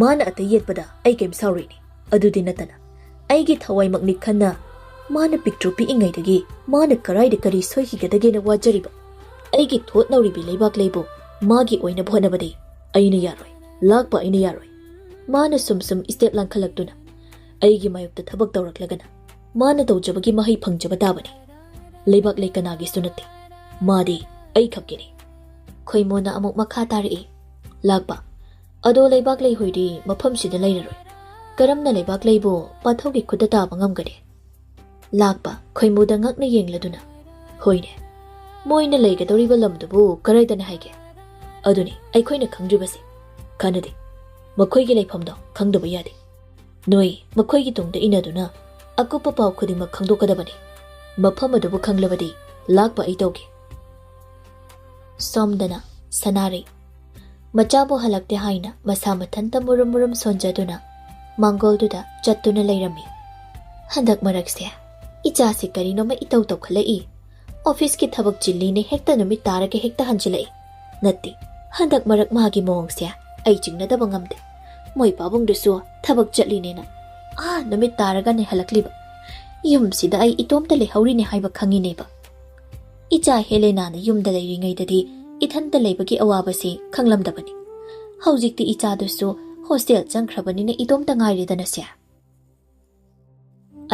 ꯃꯥꯅ ꯑꯇꯩ ꯌꯦꯠꯄꯗ ꯑꯩ ꯀꯩꯝ ꯁꯥꯎꯔꯣꯏꯅꯦ꯫ ꯑꯗꯨꯗꯤ ꯅꯠꯇꯅ ꯑꯩꯒꯤ ꯊꯋꯥꯏꯃꯛꯅꯤ ꯈꯟꯅ ꯃꯥꯅ ꯄꯤꯛꯇ꯭ꯔꯨ ꯄꯤꯛꯏꯉꯩꯗꯒꯤ ꯃꯥꯅ ꯀꯔꯥꯏꯗ ꯀꯔꯤ ꯁꯣꯏꯈꯤꯒꯗꯒꯦꯅ ꯋꯥꯖꯔꯤꯕ ꯑꯩꯒꯤ ꯊꯣꯠ ꯅꯧꯔꯤꯕꯤ ꯂꯩꯕꯥꯛꯂꯩꯕꯨ ꯃꯥꯒꯤ ꯑꯣꯏꯅꯕ ꯍꯣꯠꯅꯕꯗꯤ ꯑꯩꯅ ꯌꯥꯔꯣꯏ, ꯂꯥꯛꯄ ꯑꯩꯅ ꯌꯥꯔꯣꯏ꯫ ꯃꯥꯅ ꯁꯨꯝ ꯁꯨꯝ step ꯂꯥꯡꯈꯠꯂꯛꯇꯨꯅ ꯑꯩꯒꯤ ꯃꯥꯌꯣꯛꯇ ꯊꯕꯛ ꯇꯧꯔꯛꯂꯒꯅ ꯃꯥꯅ ꯇꯧꯖꯕꯒꯤ ꯃꯍꯩ ꯐꯪꯖꯕ ꯇꯥꯕꯅꯤ꯫ ꯂꯩꯕꯥꯛ ꯂꯩ ꯀꯅꯥꯒꯤꯁꯨ ꯅꯠꯇꯦ, ꯃꯥꯗꯤ ꯑꯩꯈꯛꯀꯤꯅꯤ꯫ ꯈꯣꯏꯃꯨꯅ ꯑꯃꯨꯛ ꯃꯈꯥ ꯇꯥꯔꯛꯏ, ꯂꯥꯛꯄ, ꯑꯗꯣ ꯂꯩꯕꯥꯛ ꯂꯩ ꯍꯣꯏꯗꯤ ꯃꯐꯝꯁꯤꯗ ꯂꯩꯔꯔꯣꯏ꯫ ꯀꯔꯝꯅ ꯂꯩꯕꯥꯛ ꯂꯩꯕꯨ ꯄꯥꯊꯧꯒꯤ ꯈꯨꯠꯇ ꯇꯥꯕ ꯉꯝꯒꯅꯤ? ꯂꯥꯛꯄ, ꯈꯣꯏꯃꯨꯗ ꯉꯛꯅ ꯌꯦꯡꯂꯗꯨꯅ, ꯍꯣꯏꯅꯦ, ꯃꯣꯏꯅ ꯂꯩꯒꯗꯧꯔꯤꯕ ꯂꯝꯗꯨꯕꯨ ꯀꯔꯥꯏꯗꯅ ꯍꯥꯏꯒꯦ? ꯑꯗꯨꯅꯤ ꯑꯩꯈꯣꯏꯅ ꯈꯪꯗ꯭ꯔꯤꯕꯁꯦ꯫ ꯀꯥꯟꯅꯗꯦ, ꯃꯈꯣꯏꯒꯤ ꯂꯩꯐꯝꯗꯣ ꯈꯪꯗꯕ ꯌꯥꯗꯦ꯫ ꯅꯣꯏ ꯃꯈꯣꯏꯒꯤ ꯇꯨꯡꯗ ꯏꯟꯅꯗꯨꯅ ꯑꯀꯨꯞꯄ ꯄꯥꯎ ꯈꯨꯗꯤꯡꯃꯛ ꯈꯪꯗꯣꯛꯀꯗꯕꯅꯤ꯫ ꯃꯐꯝ ꯑꯗꯨꯕꯨ ꯈꯪꯂꯕꯗꯤ ꯂꯥꯛꯄ ꯑꯩ ꯇꯧꯒꯦ꯫ ꯁꯣꯝꯗꯅ ꯁꯅꯥꯔꯩ ꯃꯆꯥꯕꯨ ꯍꯜꯂꯛꯇꯦ ꯍꯥꯏꯅ ꯃꯁꯥ ꯃꯊꯟꯇ ꯃꯨꯔꯨꯝ ꯃꯨꯔꯨꯝ ꯁꯣꯟꯖꯗꯨꯅ ꯃꯥꯡꯒꯣꯜꯗꯨꯗ ꯆꯠꯇꯨꯅ ꯂꯩꯔꯝꯃꯤ꯫ ꯍꯟꯗꯛ ꯃꯔꯛꯁꯦ ꯏꯆꯥꯁꯤ ꯀꯔꯤꯅꯣꯃ ꯏꯇꯧ ꯇꯧꯈꯠꯂꯛꯏ꯫ ꯑꯣꯐꯤꯁꯀꯤ ꯊꯕꯛ ꯆꯤꯜꯂꯤꯅꯦ ꯍꯦꯛꯇ ꯅꯨꯃꯤꯠ ꯇꯥꯔꯒ ꯍꯦꯛꯇ ꯍꯟꯖꯤꯜꯂꯛꯏ꯫ ꯅꯠꯇꯦ, ꯍꯟꯗꯛ ꯃꯔꯛ ꯃꯥꯒꯤ ꯃꯑꯣꯡꯁꯦ ꯑꯩ ꯆꯤꯡꯅꯗꯕ ꯉꯝꯗꯦ꯫ ꯃꯣꯏ ꯄꯥꯕꯨꯡꯗꯨꯁꯨ ꯊꯕꯛ ꯆꯠꯂꯤꯅꯦꯅ ꯑꯥ ꯅꯨꯃꯤꯠ ꯇꯥꯔꯒꯅꯦ ꯍꯜꯂꯛꯂꯤꯕ꯫ ꯌꯨꯝꯁꯤꯗ ꯑꯩ ꯏꯇꯣꯝꯇ ꯂꯩꯍꯧꯔꯤꯅꯦ ꯍꯥꯏꯕ ꯈꯪꯉꯤꯅꯦꯕ꯫ ꯏꯆꯥ ꯍꯦꯂꯦꯅꯥꯅ ꯌꯨꯝꯗ ꯂꯩꯔꯤꯉꯩꯗꯗꯤ ꯏꯊꯟꯇ ꯂꯩꯕꯒꯤ ꯑꯋꯥꯕꯁꯤ ꯈꯪꯂꯝꯗꯕꯅꯤ꯫ ꯍꯧꯖꯤꯛꯇꯤ ꯏꯆꯥꯗꯨꯁꯨ ꯍꯣꯁꯇꯦꯜ ꯆꯪꯈ꯭ꯔꯕꯅꯤꯅ ꯏꯇꯣꯝꯇ ꯉꯥꯏꯔꯦꯗꯅ ꯁꯦ꯫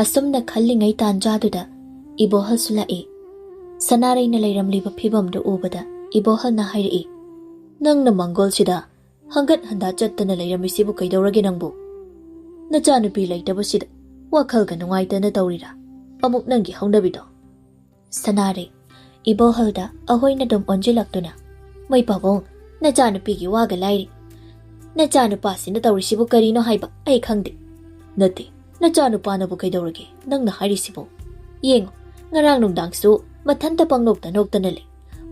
ꯑꯁꯨꯝꯅ ꯈꯜꯂꯤꯉꯩ ꯇꯥꯟꯖꯥꯗꯨꯗ ꯏꯕꯣꯍꯜꯁꯨ ꯂꯥꯛꯏ꯫ ꯁꯅꯥꯔꯩꯅ ꯂꯩꯔꯝꯂꯤꯕ ꯐꯤꯕꯝꯗꯨ ꯎꯕꯗ ꯏꯕꯣꯍꯜꯅ ꯍꯥꯏꯔꯛꯏ, "ꯅꯪꯅ ꯃꯪꯒꯣꯜꯁꯤꯗ ꯍꯪꯒꯠ ꯍꯟꯗꯥ ꯆꯠꯇꯅ ꯂꯩꯔꯝꯃꯤꯁꯤꯕꯨ ꯀꯩꯗꯧꯔꯒꯦ ꯅꯪꯕꯨ? ꯅꯆꯥꯅꯨꯄꯤ ꯂꯩꯇꯕꯁꯤꯗ ꯋꯥꯈꯜꯒ ꯅꯨꯡꯉꯥꯏꯇꯅ ꯇꯧꯔꯤꯔꯥ? ꯑꯃꯨꯛ ꯅꯪꯒꯤ ꯍꯧꯅꯕꯤꯗꯣ?" ꯁꯅꯥꯔꯩ ꯏꯕꯣꯍꯜꯗ ꯑꯍꯣꯏꯅ ꯑꯗꯨꯝ ꯑꯣꯟꯁꯤꯜꯂꯛꯇꯨꯅ, "ꯃꯩ ꯄꯥꯕꯨꯡ, ꯅꯆꯥꯅꯨꯄꯤꯒꯤ ꯋꯥꯒ ꯂꯥꯏꯔꯤ꯫ ꯅꯆꯥꯅꯨꯄꯥꯁꯤꯅ ꯇꯧꯔꯤꯁꯤꯕꯨ ꯀꯔꯤꯅꯣ ꯍꯥꯏꯕ ꯑꯩ ꯈꯪꯗꯦ꯫" "ꯅꯠꯇꯦ, ꯅꯆꯥꯅꯨꯄꯥꯅꯕꯨ ꯀꯩꯗꯧꯔꯒꯦ ꯅꯪꯅ ꯍꯥꯏꯔꯤꯁꯤꯕꯨ? ꯌꯦꯡꯉꯨ, ꯉꯔꯥꯡ ꯅꯨꯡꯗꯥꯡꯁꯨ ꯃꯊꯟꯇ ꯄꯪꯅꯣꯛꯇ ꯅꯣꯛꯇꯅ ꯂꯩ꯫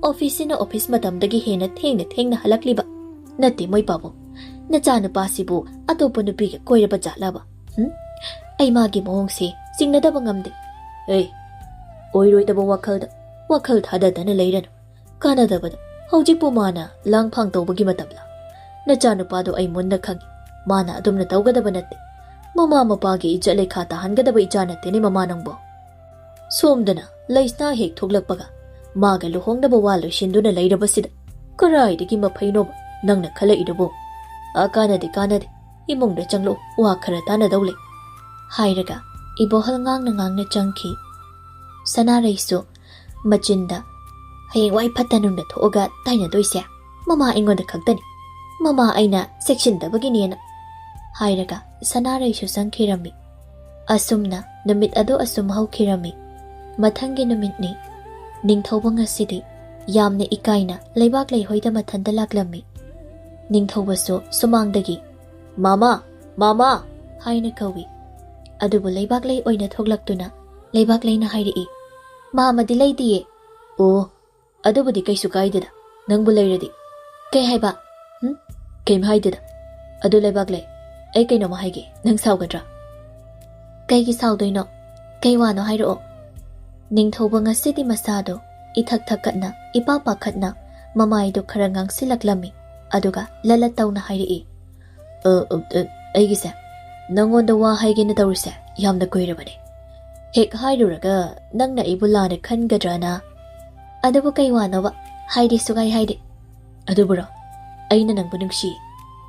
ꯑꯣꯐꯤꯁꯁꯤꯅ ꯑꯣꯐꯤꯁ ꯃꯇꯝꯗꯒꯤ ꯍꯦꯟꯅ ꯊꯦꯡꯅ ꯊꯦꯡꯅ ꯍꯜꯂꯛꯂꯤꯕ꯫ ꯅꯠꯇꯦ, ꯃꯣꯏ ꯄꯥꯕꯨꯡ, ꯅꯆꯥꯅꯨꯄꯥꯁꯤꯕꯨ ꯑꯇꯣꯞꯄ ꯅꯨꯄꯤꯒ ꯀꯣꯏꯔꯕ ꯖꯥꯠꯂꯕ? ꯍꯨꯝ? ꯑꯩ ꯃꯥꯒꯤ ꯃꯑꯣꯡꯁꯤ ꯆꯤꯡꯅꯗꯕ ꯉꯝꯗꯦ꯫" "ꯑꯦ, ꯑꯣꯏꯔꯣꯏꯗꯕ ꯋꯥꯈꯜꯗ ꯋꯥꯈꯜ ꯊꯥꯗꯗꯅ ꯂꯩꯔꯅꯨ꯫ ꯀꯥꯟꯅꯗꯕꯗ ꯍꯧꯖꯤꯛꯄꯨ ꯃꯥꯅ ꯂꯥꯡꯐꯥꯡ ꯇꯧꯕꯒꯤ ꯃꯇꯝꯂ? ꯅꯆꯥꯅꯨꯄꯥꯗꯣ ꯑꯩ ꯃꯨꯟꯅ ꯈꯪꯏ꯫ ꯃꯥꯅ ꯑꯗꯨꯝꯅ ꯇꯧꯒꯗꯕ ꯅꯠꯇꯦ꯫ ꯃꯃꯥ ꯃꯄꯥꯒꯤ ꯏꯖꯠ ꯂꯩꯈꯥ ꯇꯥꯍꯟꯒꯗꯕ ꯏꯆꯥ ꯅꯠꯇꯦꯅꯦ ꯃꯃꯥ ꯅꯪꯕꯣ꯫ ꯁꯣꯝꯗꯅ ꯂꯩꯁꯅꯥ ꯍꯦꯛ ꯊꯣꯛꯂꯛꯄꯒ ꯃꯥꯒ ꯂꯨꯍꯣꯡꯅꯕ ꯋꯥ ꯂꯣꯏꯁꯤꯟꯗꯨꯅ ꯂꯩꯔꯕꯁꯤꯗ "ꯀꯔꯥꯏꯗꯒꯤ ꯃꯐꯩꯅꯣꯕ ꯅꯪꯅ ꯈꯜꯂꯛꯏꯗꯨꯕꯨ? ꯑꯥ, ꯀꯥꯟꯅꯗꯦ, ꯀꯥꯟꯅꯗꯦ꯫ ꯏꯃꯨꯡꯗ ꯆꯪꯂꯛꯎ, ꯋꯥ ꯈꯔ ꯇꯥꯟꯅꯗꯧ ꯂꯩ," ꯍꯥꯏꯔꯒ ꯏꯕꯣꯍꯜ ꯉꯥꯡꯅ ꯉꯥꯡꯅ ꯆꯪꯈꯤ꯫ ꯁꯅꯥꯔꯩꯁꯨ ꯃꯆꯤꯟꯗ, "ꯍꯌꯦꯡꯋꯥꯏ ꯐꯠꯇ ꯅꯨꯡꯗ ꯊꯣꯛꯑꯒ ꯇꯥꯏꯅꯗꯣꯏꯁꯦ ꯃꯃꯥ ꯑꯩꯉꯣꯟꯗ ꯈꯛꯇꯅꯤ꯫ ꯃꯃꯥ ꯑꯩꯅ ꯆꯦꯛꯁꯤꯟꯗꯕꯒꯤꯅꯦꯅ," ꯍꯥꯏꯔꯒ ꯁꯅꯥꯔꯩꯁꯨ ꯆꯪꯈꯤꯔꯝꯃꯤ꯫ ꯑꯁꯨꯝꯅ ꯅꯨꯃꯤꯠ ꯑꯗꯨ ꯑꯁꯨꯝ ꯍꯧꯈꯤꯔꯝꯃꯤ꯫ ꯃꯊꯪꯒꯤ ꯅꯨꯃꯤꯠꯅꯤ꯫ ꯅꯤꯡꯊꯧꯕ ꯉꯁꯤꯗꯤ ꯌꯥꯝꯅ ꯏꯀꯥꯏꯅ ꯂꯩꯕꯥꯛꯂꯩ ꯍꯣꯏꯗ ꯃꯊꯟꯇ ꯂꯥꯛꯂꯝꯃꯤ꯫ ꯅꯤꯡꯊꯧꯕꯁꯨ ꯁꯨꯃꯥꯡꯗꯒꯤ, "ꯃꯥꯃꯥ! ꯃꯥꯃꯥ!" ꯍꯥꯏꯅ ꯀꯧꯏ꯫ ꯑꯗꯨꯕꯨ ꯂꯩꯕꯥꯛꯂꯩ ꯑꯣꯏꯅ ꯊꯣꯛꯂꯛꯇꯨꯅ ꯂꯩꯕꯥꯛꯂꯩꯅ ꯍꯥꯏꯔꯛꯏ, "ꯃꯥꯃꯗꯤ ꯂꯩꯇꯤꯌꯦ꯫" "ꯑꯣ, ꯑꯗꯨꯕꯨꯗꯤ ꯀꯩꯁꯨ ꯀꯥꯏꯗꯦꯗ, ꯅꯪꯕꯨ ꯂꯩꯔꯗꯤ꯫" "ꯀꯩ ꯍꯥꯏꯕ?" "ꯍꯨꯝ? ꯀꯩꯝ ꯍꯥꯏꯗꯦꯗ꯫ ꯑꯗꯨ ꯂꯩꯕꯥꯛꯂꯩ, ꯑꯩ ꯀꯩꯅꯣꯝꯃ ꯍꯥꯏꯒꯦ, ꯅꯪ ꯁꯥꯎꯒꯗ꯭ꯔꯥ?" "ꯀꯩꯒꯤ ꯁꯥꯎꯗꯣꯏꯅꯣ? ꯀꯩ ꯋꯥꯅꯣ ꯍꯥꯏꯔꯛꯑꯣ꯫" ꯅꯤꯡꯊꯧꯕ ꯉꯁꯤꯗꯤ ꯃꯁꯥꯗꯣ ꯏꯊꯛ ꯊꯛꯀꯠꯅ, ꯏꯄꯥ ꯄꯥꯈꯠꯅ, ꯃꯃꯥꯏꯗꯣ ꯈꯔ ꯉꯥꯡꯁꯤꯜꯂꯛꯂꯝꯃꯤ꯫ ꯑꯗꯨꯒ ꯂꯂꯠ ꯇꯧꯅ ꯍꯥꯏꯔꯛꯏ, "ꯑ, ꯑ, ꯑ, ꯑꯩꯒꯤꯁꯦ, ꯅꯪꯉꯣꯟꯗ ꯋꯥ ꯍꯥꯏꯒꯦꯅ ꯇꯧꯔꯤꯁꯦ ꯌꯥꯝꯅ ꯀꯨꯏꯔꯕꯅꯦ꯫ ꯍꯦꯛ ꯍꯥꯏꯔꯨꯔꯒ ꯅꯪꯅ ꯑꯩꯕꯨ ꯂꯥꯟꯅ ꯈꯟꯒꯗ꯭ꯔꯅ꯫" "ꯑꯗꯨꯕꯨ ꯀꯩ ꯋꯥꯅꯣꯕ? ꯍꯥꯏꯗꯤ ꯁꯨꯛꯍꯥꯏ ꯍꯥꯏꯗꯦ꯫" "ꯑꯗꯨꯕꯨꯔꯣ, ꯑꯩꯅ ꯅꯪꯕꯨ ꯅꯨꯡꯁꯤ꯫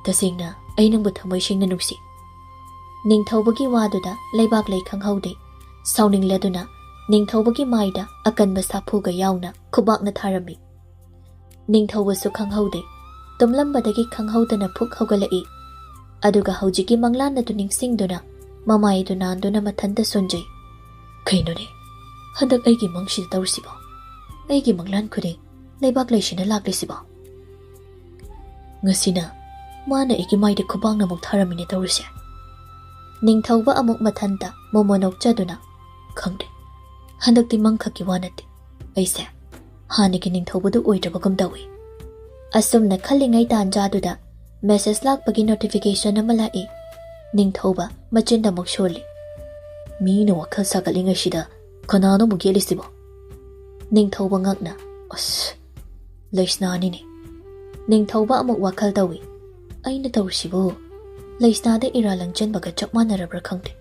ꯇꯁꯦꯡꯅ ꯑꯩ ꯅꯪꯕꯨ ꯊꯃꯣꯏ ꯁꯦꯡꯅ ꯅꯨꯡꯁꯤ꯫" ꯅꯤꯡꯊꯧꯕꯒꯤ ꯋꯥꯗꯨꯗ ꯂꯩꯕꯥꯛꯂꯩ ꯈꯪꯍꯧꯗꯦ꯫ ꯁꯥꯎꯅꯤꯡꯂꯗꯨꯅ ꯅꯤꯡꯊꯧꯕꯒꯤ ꯃꯥꯏꯗ ꯑꯀꯟꯕ ꯁꯥꯐꯨꯒ ꯌꯥꯎꯅ ꯈꯨꯕꯥꯛꯅ ꯊꯥꯔꯝꯃꯤ꯫ ꯅꯤꯡꯊꯧꯕꯁꯨ ꯈꯪꯍꯧꯗꯦ꯫ ꯇꯨꯝꯂꯝꯕꯗꯒꯤ ꯈꯪꯍꯧꯗꯅ ꯐꯨꯛ ꯍꯧꯒꯠꯂꯛꯏ꯫ ꯑꯗꯨꯒ ꯍꯧꯖꯤꯛꯀꯤ ꯃꯪꯂꯥꯟ ꯑꯗꯨ ꯅꯤꯡꯁꯤꯡꯗꯨꯅ ꯃꯃꯥꯏꯗꯨ ꯅꯥꯟꯗꯨꯅ ꯃꯊꯟꯇ ꯁꯣꯟꯖꯩ꯫ "ꯀꯩꯅꯣꯅꯦ? ꯍꯟꯗꯛ ꯑꯩꯒꯤ ꯃꯪꯁꯤꯗ ꯇꯧꯔꯤꯁꯤꯕꯣ? ꯑꯩꯒꯤ ꯃꯪꯂꯥꯟ ꯈꯨꯗꯤꯡ ꯂꯩꯕꯥꯛꯂꯩꯁꯤꯅ ꯂꯥꯛꯂꯤꯁꯤꯕꯣ? ꯉꯁꯤꯅ ꯃꯥꯅ ꯑꯩꯒꯤ ꯃꯥꯏꯗ ꯈꯨꯕꯥꯛꯅ ꯑꯃꯨꯛ ꯊꯥꯔꯝꯃꯤꯅꯦ ꯇꯧꯔꯤꯁꯦ꯫" ꯅꯤꯡꯊꯧꯕ ꯑꯃꯨꯛ ꯃꯊꯟꯇ ꯃꯣꯃꯣ ꯅꯣꯛꯆꯗꯨꯅ, "ꯈꯪꯗꯦ, ꯍꯟꯗꯛꯇꯤ ꯃꯪꯈꯛꯀꯤ ꯋꯥ ꯅꯠꯇꯦ, ꯑꯩꯁꯦ ꯍꯥꯟꯅꯒꯤ ꯅꯤꯡꯊꯧꯕꯗꯨ ꯑꯣꯏꯗ꯭ꯔꯕꯒꯨꯝ ꯇꯧꯏ꯫" ꯑꯁꯨꯝꯅ ꯈꯜꯂꯤꯉꯩ ꯇꯥꯟꯖꯥꯗꯨꯗ ꯃꯦꯁꯦꯖ ꯂꯥꯛꯄꯒꯤ ꯅꯣꯇꯤꯐꯤꯀꯦꯁꯟ ꯑꯃ ꯂꯥꯛꯏ꯫ ꯅꯤꯡꯊꯧꯕ ꯃꯆꯤꯟꯗ ꯑꯃꯨꯛ ꯁꯣꯜꯂꯤ꯫ "ꯃꯤꯅ ꯋꯥꯈꯜ ꯁꯥꯒꯠꯂꯤꯉꯩꯁꯤꯗ ꯀꯅꯥꯅꯣ ꯑꯃꯨꯛ ꯌꯦꯠꯂꯤꯁꯤꯕꯣ?" ꯅꯤꯡꯊꯧꯕ ꯉꯛꯅ, "ꯑꯁ, ꯂꯩꯁꯅꯥꯅꯤꯅꯦ꯫" ꯅꯤꯡꯊꯧꯕ ꯑꯃꯨꯛ ꯋꯥꯈꯜ ꯇꯧꯏ꯫ "ꯑꯩꯅ ꯇꯧꯔꯤꯁꯤꯕꯨ ꯂꯩꯁꯅꯥꯗ ꯏꯔꯥ ꯂꯪꯖꯟꯕꯒ ꯆꯞ ꯃꯥꯟꯅꯔꯕ꯭ꯔꯥ ꯈꯪꯗꯦ꯫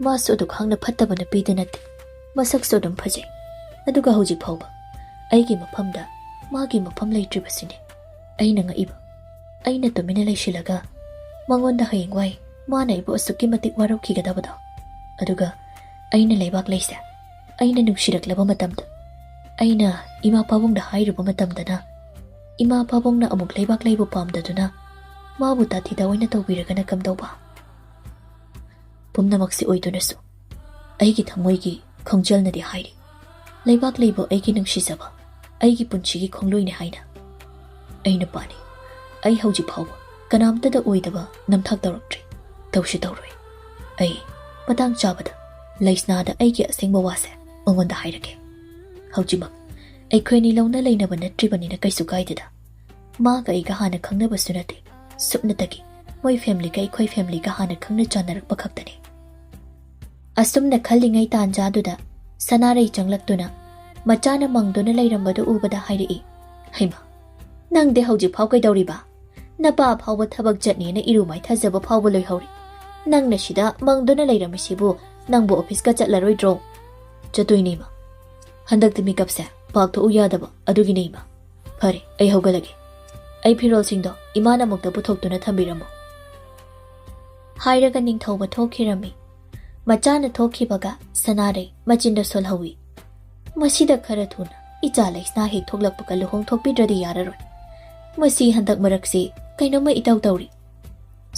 ꯃꯥꯁꯨ ꯑꯗꯨꯛ ꯍꯥꯡꯅ ꯐꯠꯇꯕ ꯅꯨꯄꯤꯗꯤ ꯅꯠꯇꯦ꯫ ꯃꯁꯛꯁꯨ ꯑꯗꯨꯝ ꯐꯖꯩ꯫ ꯑꯗꯨꯒ ꯍꯧꯖꯤꯛ ꯐꯥꯎꯕ ꯑꯩꯒꯤ ꯃꯐꯝꯗ ꯃꯥꯒꯤ ꯃꯐꯝ ꯂꯩꯇ꯭ꯔꯤꯕꯁꯤꯅꯤ ꯑꯩꯅ ꯉꯛꯏꯕ꯫ ꯑꯩꯅ ꯇꯨꯃꯤꯟꯅ ꯂꯩꯁꯤꯜꯂꯒ ꯃꯉꯣꯟꯗ ꯍꯌꯦꯡꯋꯥꯏ ꯃꯥꯅ ꯑꯩꯕꯨ ꯑꯁꯨꯛꯀꯤ ꯃꯇꯤꯛ ꯋꯥꯔꯧꯈꯤꯒꯗꯕꯗꯣ꯫ ꯑꯗꯨꯒ ꯑꯩꯅ ꯂꯩꯕꯥꯛ ꯂꯩꯁꯦ ꯑꯩꯅ ꯅꯨꯡꯁꯤꯔꯛꯂꯕ ꯃꯇꯝꯗ, ꯑꯩꯅ ꯏꯃꯥ ꯄꯥꯕꯨꯡꯗ ꯍꯥꯏꯔꯨꯕ ꯃꯇꯝꯗꯅ, ꯏꯃꯥ ꯄꯥꯕꯨꯡꯅ ꯑꯃꯨꯛ ꯂꯩꯕꯥꯛ ꯂꯩꯕꯨ ꯄꯥꯝꯗꯗꯨꯅ ꯃꯥꯕꯨ ꯇꯥꯊꯤ ꯇꯥꯑꯣꯏꯅ ꯇꯧꯕꯤꯔꯒꯅ ꯀꯝꯗꯧꯕ? ꯄꯨꯝꯅꯃꯛꯁꯤ ꯑꯣꯏꯗꯨꯅꯁꯨ ꯑꯩꯒꯤ ꯊꯃꯣꯏꯒꯤ ꯈꯣꯡꯖꯦꯜꯅꯗꯤ ꯍꯥꯏꯔꯤ, ꯂꯩꯕꯥꯛ ꯂꯩꯕꯨ ꯑꯩꯒꯤ ꯅꯨꯡꯁꯤꯖꯕ, ꯑꯩꯒꯤ ꯄꯨꯟꯁꯤꯒꯤ ꯈꯣꯡꯂꯣꯏꯅꯤ ꯍꯥꯏꯅ꯫ ꯑꯩ ꯅꯨꯄꯥꯅꯤ꯫ ꯑꯩ ꯍꯧꯖꯤꯛ ꯐꯥꯎꯕ ꯀꯅꯥꯝꯇꯗ ꯑꯣꯏꯗꯕ ꯅꯝꯊꯥꯛ ꯇꯧꯔꯛꯇ꯭ꯔꯤ, ꯇꯧꯁꯨ ꯇꯧꯔꯣꯏ꯫ ꯑꯩ ꯃꯇꯥꯡ ꯆꯥꯕꯗ ꯂꯩꯁꯅꯥꯗ ꯑꯩꯒꯤ ꯑꯁꯦꯡꯕ ꯋꯥꯁꯦ ꯃꯉꯣꯟꯗ ꯍꯥꯏꯔꯒꯦ꯫ ꯍꯧꯖꯤꯛꯃꯛ ꯑꯩꯈꯣꯏꯅꯤ ꯂꯧꯅ ꯂꯩꯅꯕ ꯅꯠꯇ꯭ꯔꯤꯕꯅꯤꯅ ꯀꯩꯁꯨ ꯀꯥꯏꯗꯦꯗ꯫ ꯃꯥꯒ ꯑꯩꯒ ꯍꯥꯟꯅ ꯈꯪꯅꯕꯁꯨ ꯅꯠꯇꯦ, ꯁꯨꯞꯅꯇꯒꯤ ꯃꯣꯏ ꯐꯦꯃꯤꯂꯤꯒ ꯑꯩꯈꯣꯏ ꯐꯦꯃꯤꯂꯤꯒ ꯍꯥꯟꯅ ꯈꯪꯅ ꯆꯥꯟꯅꯔꯛꯄ ꯈꯛꯇꯅꯤ꯫ ꯑꯁꯨꯝꯅ ꯈꯜꯂꯤꯉꯩ ꯇꯥꯟꯖꯥꯗꯨꯗ ꯁꯅꯥꯔꯩ ꯆꯪꯂꯛꯇꯨꯅ ꯃꯆꯥꯅ ꯃꯪꯗꯨꯅ ꯂꯩꯔꯝꯕꯗꯨ ꯎꯕꯗ ꯍꯥꯏꯔꯛꯏ, "ꯍꯩꯃꯥ, ꯅꯪꯗꯤ ꯍꯧꯖꯤꯛꯐꯥꯎ ꯀꯩꯗꯧꯔꯤꯕ? ꯅꯄꯥ ꯐꯥꯎꯕ ꯊꯕꯛ ꯆꯠꯅꯦꯅ ꯏꯔꯨ ꯃꯥꯏꯊꯖꯕ ꯐꯥꯎꯕ ꯂꯣꯏꯍꯧꯔꯦ꯫ ꯅꯪꯅ ꯁꯤꯗ ꯃꯪꯗꯨꯅ ꯂꯩꯔꯝꯃꯤꯁꯤꯕꯨ ꯅꯪꯕꯨ ꯑꯣꯐꯤꯁꯀ ꯆꯠꯂꯔꯣꯏꯗ꯭ꯔꯣ?" "ꯆꯠꯇꯣꯏꯅꯦ ꯏꯃꯥ꯫ ꯍꯟꯗꯛꯇꯤ ꯃꯦꯀꯞꯁꯦ ꯄꯥꯛꯊꯣꯛꯎ ꯌꯥꯗꯕ, ꯑꯗꯨꯒꯤꯅꯦ ꯏꯃꯥ꯫ ꯐꯔꯦ, ꯑꯩ ꯍꯧꯒꯠꯂꯒꯦ꯫ ꯑꯩ ꯐꯤꯔꯣꯜꯁꯤꯡꯗꯣ ꯏꯃꯥꯅ ꯑꯃꯨꯛꯇ ꯄꯨꯊꯣꯛꯇꯨꯅ ꯊꯝꯕꯤꯔꯝꯃꯣ꯫" ꯍꯥꯏꯔꯒ ꯅꯤꯡꯊꯧꯕ ꯊꯣꯛꯈꯤꯔꯝꯃꯤ꯫ ꯃꯆꯥꯅ ꯊꯣꯛꯈꯤꯕꯒ ꯁꯅꯥꯔꯩ ꯃꯆꯤꯟꯗ ꯁꯣꯜꯍꯧꯏ꯫ ꯃꯁꯤꯗ ꯈꯔ ꯊꯨꯅ ꯏꯆꯥ ꯂꯩꯁꯅꯥ ꯍꯦꯛ ꯊꯣꯛꯂꯛꯄꯒ ꯂꯨꯍꯣꯡ ꯊꯣꯛꯄꯤꯗ꯭ꯔꯗꯤ ꯌꯥꯔꯔꯣꯏ꯫ ꯃꯁꯤ ꯍꯟꯗꯛ ꯃꯔꯛꯁꯤ ꯀꯩꯅꯣꯝꯃ ꯏꯇꯧ ꯇꯧꯔꯤ꯫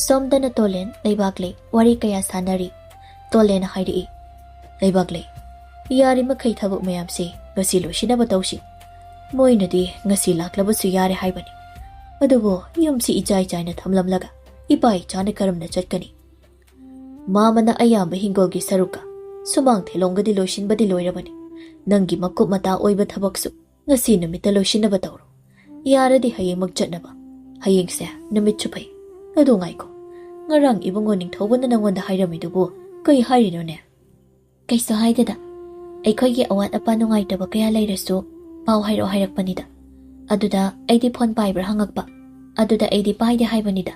ꯁꯣꯝꯗꯅ ꯇꯣꯂꯦꯟ ꯂꯩꯕꯥꯛꯂꯩ ꯋꯥꯔꯤ ꯀꯌꯥ ꯁꯥꯟꯅꯔꯤ꯫ ꯇꯣꯂꯦꯟꯅ ꯍꯥꯏꯔꯛꯏ, "ꯂꯩꯕꯥꯛꯂꯩ, ꯌꯥꯔꯤꯃꯈꯩ ꯊꯕꯛ ꯃꯌꯥꯝꯁꯤ ꯉꯁꯤ ꯂꯣꯏꯁꯤꯟꯅꯕ ꯇꯧꯁꯤ꯫ ꯃꯣꯏꯅꯗꯤ ꯉꯁꯤ ꯂꯥꯛꯂꯕꯁꯨ ꯌꯥꯔꯦ ꯍꯥꯏꯕꯅꯤ꯫ ꯑꯗꯨꯕꯨ ꯌꯨꯝꯁꯤ ꯏꯆꯥꯏ ꯆꯥꯏꯅ ꯊꯝꯂꯝꯂꯒ ꯏꯄꯥ ꯏꯆꯥꯅ ꯀꯔꯝꯅ ꯆꯠꯀꯅꯤ? ꯃꯥꯃꯅ ꯑꯌꯥꯝꯕ ꯍꯤꯡꯒꯣꯜꯒꯤ ꯁꯔꯨꯛꯀ ꯁꯨꯃꯥꯡ ꯊꯦꯂꯣꯡꯒꯗꯤ ꯂꯣꯏꯁꯤꯟꯕꯗꯤ ꯂꯣꯏꯔꯕꯅꯤ꯫ ꯅꯪꯒꯤ ꯃꯀꯨꯞ ꯃꯇꯥ ꯑꯣꯏꯕ ꯊꯕꯛꯁꯨ ꯉꯁꯤ ꯅꯨꯃꯤꯠꯇ ꯂꯣꯏꯁꯤꯟꯅꯕ ꯇꯧꯔꯣ꯫ ꯌꯥꯔꯗꯤ ꯍꯌꯦꯡꯃꯛ ꯆꯠꯅꯕ꯫ ꯍꯌꯦꯡꯁꯦ ꯅꯨꯃꯤꯠꯁꯨ ꯐꯩ꯫ ꯑꯗꯨ ꯉꯥꯏꯈꯣ, ꯉꯔꯥꯡ ꯏꯕꯨꯡꯉꯣ ꯅꯤꯡꯊꯧꯕꯅ ꯅꯪꯉꯣꯟꯗ ꯍꯥꯏꯔꯝꯃꯤꯗꯨꯕꯨ ꯀꯩ ꯍꯥꯏꯔꯤꯅꯣꯅꯦ?" "ꯀꯩꯁꯨ ꯍꯥꯏꯗꯦꯗ꯫ ꯑꯩꯈꯣꯏꯒꯤ ꯑꯋꯥꯠ ꯑꯄꯥ ꯅꯨꯡꯉꯥꯏꯇꯕ ꯀꯌꯥ ꯂꯩꯔꯁꯨ ꯄꯥꯎ ꯍꯥꯏꯔꯛꯑꯣ ꯍꯥꯏꯔꯛꯄꯅꯤꯗ꯫ ꯑꯗꯨꯗ ꯑꯩꯗꯤ ꯐꯣꯟ ꯄꯥꯏꯕ꯭ꯔꯥ ꯍꯪꯉꯛꯄ꯫ ꯑꯗꯨꯗ ꯑꯩꯗꯤ ꯄꯥꯏꯗꯦ ꯍꯥꯏꯕꯅꯤꯗ꯫"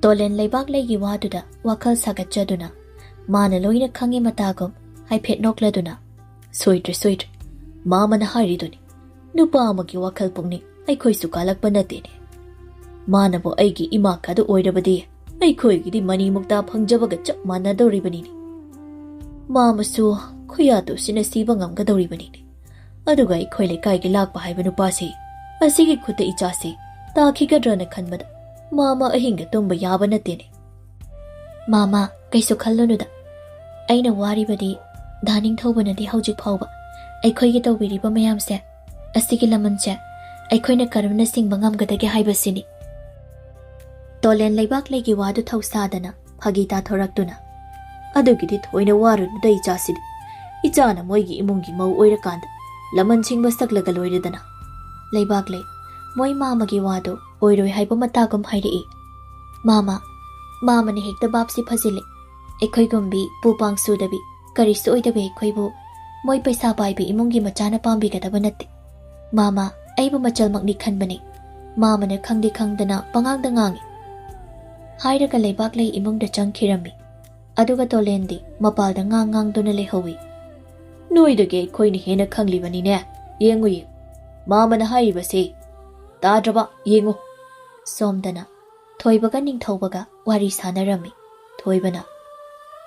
ꯇꯣꯂꯦꯟ ꯂꯩꯕꯥꯛꯂꯩꯒꯤ ꯋꯥꯗꯨꯗ ꯋꯥꯈꯜ ꯁꯥꯒꯠꯆꯗꯨꯅ ꯃꯥꯅ ꯂꯣꯏꯅ ꯈꯪꯉꯤ ꯃꯇꯥꯒꯨꯝ ꯍꯥꯏꯐꯦꯠ ꯅꯣꯛꯂꯗꯨꯅ, "ꯁꯣꯏꯗ꯭ꯔꯦ, ꯁꯣꯏꯗ꯭ꯔꯦ꯫ ꯃꯥꯃꯅ ꯍꯥꯏꯔꯤꯗꯨꯅꯤ꯫ ꯅꯨꯄꯥ ꯑꯃꯒꯤ ꯋꯥꯈꯜ ꯄꯨꯛꯅꯤꯡ ꯑꯩꯈꯣꯏꯁꯨ ꯀꯥꯜꯂꯛꯄ ꯅꯠꯇꯦꯅꯦ꯫ ꯃꯥꯅꯕꯨ ꯑꯩꯒꯤ ꯏꯃꯥ ꯈꯛꯇ ꯑꯣꯏꯔꯕꯗꯤ ꯑꯩꯈꯣꯏꯒꯤꯗꯤ ꯃꯅꯤ ꯃꯨꯛꯇꯥ ꯐꯪꯖꯕꯒ ꯆꯞ ꯃꯥꯟꯅꯗꯧꯔꯤꯕꯅꯤꯅꯦ꯫ ꯃꯥꯃꯁꯨ ꯈꯨꯌꯥꯇꯨꯁꯤꯅ ꯁꯤꯕ ꯉꯝꯒꯗꯧꯔꯤꯕꯅꯤꯅꯦ꯫ ꯑꯗꯨꯒ ꯑꯩꯈꯣꯏ ꯂꯩꯀꯥꯏꯒꯤ ꯂꯥꯛꯄ ꯍꯥꯏꯕ ꯅꯨꯄꯥꯁꯤ ꯑꯁꯤꯒꯤ ꯈꯨꯠꯇ ꯏꯆꯥꯁꯤ ꯇꯥꯈꯤꯒꯗ꯭ꯔꯅ ꯈꯟꯕꯗ ꯃꯥꯃ ꯑꯍꯤꯡꯒ ꯇꯨꯝꯕ ꯌꯥꯕ ꯅꯠꯇꯦꯅꯦ꯫ ꯃꯥꯃ, ꯀꯩꯁꯨ ꯈꯜꯂꯨꯅꯨꯗ꯫ ꯑꯩꯅ ꯋꯥꯔꯤꯕꯗꯤ ꯙꯥ ꯅꯤꯡꯊꯧꯕꯅꯗꯤ ꯍꯧꯖꯤꯛ ꯐꯥꯎꯕ ꯑꯩꯈꯣꯏꯒꯤ ꯇꯧꯕꯤꯔꯤꯕ ꯃꯌꯥꯝꯁꯦ ꯑꯁꯤꯒꯤ ꯂꯃꯟꯁꯦ ꯑꯩꯈꯣꯏꯅ ꯀꯔꯝꯅ ꯁꯤꯡꯕ ꯉꯝꯒꯗꯒꯦ ꯍꯥꯏꯕꯁꯤꯅꯤ꯫ ꯇꯣꯂꯦꯟ ꯂꯩꯕꯥꯛ ꯂꯩꯒꯤ ꯋꯥꯗꯨ ꯊꯧꯁꯥꯗꯅ ꯐꯥꯒꯤ ꯇꯥꯊꯣꯔꯛꯇꯨꯅ, "ꯑꯗꯨꯒꯤꯗꯤ ꯊꯣꯏꯅ ꯋꯥꯔꯨꯅꯨꯗ ꯏꯆꯥꯁꯤꯗꯤ꯫ ꯏꯆꯥꯅ ꯃꯣꯏꯒꯤ ꯏꯃꯨꯡꯒꯤ ꯃꯧ ꯑꯣꯏꯔꯀꯥꯟꯗ ꯂꯃꯟꯁꯤꯡꯕ ꯁꯛꯂꯒ ꯂꯣꯏꯔꯦꯗꯅ꯫ ꯂꯩꯕꯥꯛ ꯂꯩ, ꯃꯣꯏ ꯃꯥꯃꯒꯤ ꯋꯥꯗꯣ ꯑꯣꯏꯔꯣꯏ ꯍꯥꯏꯕ ꯃꯇꯥꯒꯨꯝ ꯍꯥꯏꯔꯛꯏ꯫ ꯃꯥꯃ, ꯃꯥꯃꯅ ꯍꯦꯛꯇ ꯚꯥꯞꯁꯤ ꯐꯖꯤꯜꯂꯦ꯫ ꯑꯩꯈꯣꯏꯒꯨꯝꯕꯤ ꯄꯨ ꯄꯥꯡ ꯁꯨꯗꯕꯤ, ꯀꯔꯤꯁꯨ ꯑꯣꯏꯗꯕꯤ ꯑꯩꯈꯣꯏꯕꯨ ꯃꯣꯏ ꯄꯩꯁꯥ ꯄꯥꯏꯕꯤ ꯏꯃꯨꯡꯒꯤ ꯃꯆꯥꯅ ꯄꯥꯝꯕꯤꯒꯗꯕ ꯅꯠꯇꯦ꯫ ꯃꯥꯃ, ꯑꯩꯕꯨ ꯃꯆꯜꯃꯛꯅꯤ ꯈꯟꯕꯅꯤ꯫ ꯃꯥꯃꯅ ꯈꯪꯗꯤ ꯈꯪꯗꯅ ꯄꯉꯥꯡꯗ ꯉꯥꯡꯉꯤ꯫" ꯍꯥꯏꯔꯒ ꯂꯩꯕꯥꯛ ꯂꯩ ꯏꯃꯨꯡꯗ ꯆꯪꯈꯤꯔꯝꯃꯤ꯫ ꯑꯗꯨꯒ ꯇꯣꯂꯦꯟꯗꯤ ꯃꯄꯥꯜꯗ ꯉꯥꯡ ꯉꯥꯡꯗꯨꯅ ꯂꯩꯍꯧꯏ꯫ "ꯅꯣꯏꯗꯒꯤ ꯑꯩꯈꯣꯏꯅ ꯍꯦꯟꯅ ꯈꯪꯂꯤꯕꯅꯤꯅꯦ꯫ ꯌꯦꯡꯉꯨ, ꯌꯦꯡꯉꯨ꯫ ꯃꯥꯃꯅ ꯍꯥꯏꯔꯤꯕꯁꯤ ꯇꯥꯗ꯭ꯔꯕ? ꯌꯦꯡꯉꯨ꯫" ꯁꯣꯝꯗꯅ ꯊꯣꯏꯕꯒ ꯅꯤꯡꯊꯧꯕꯒ ꯋꯥꯔꯤ ꯁꯥꯟꯅꯔꯝꯃꯤ꯫ ꯊꯣꯏꯕꯅ,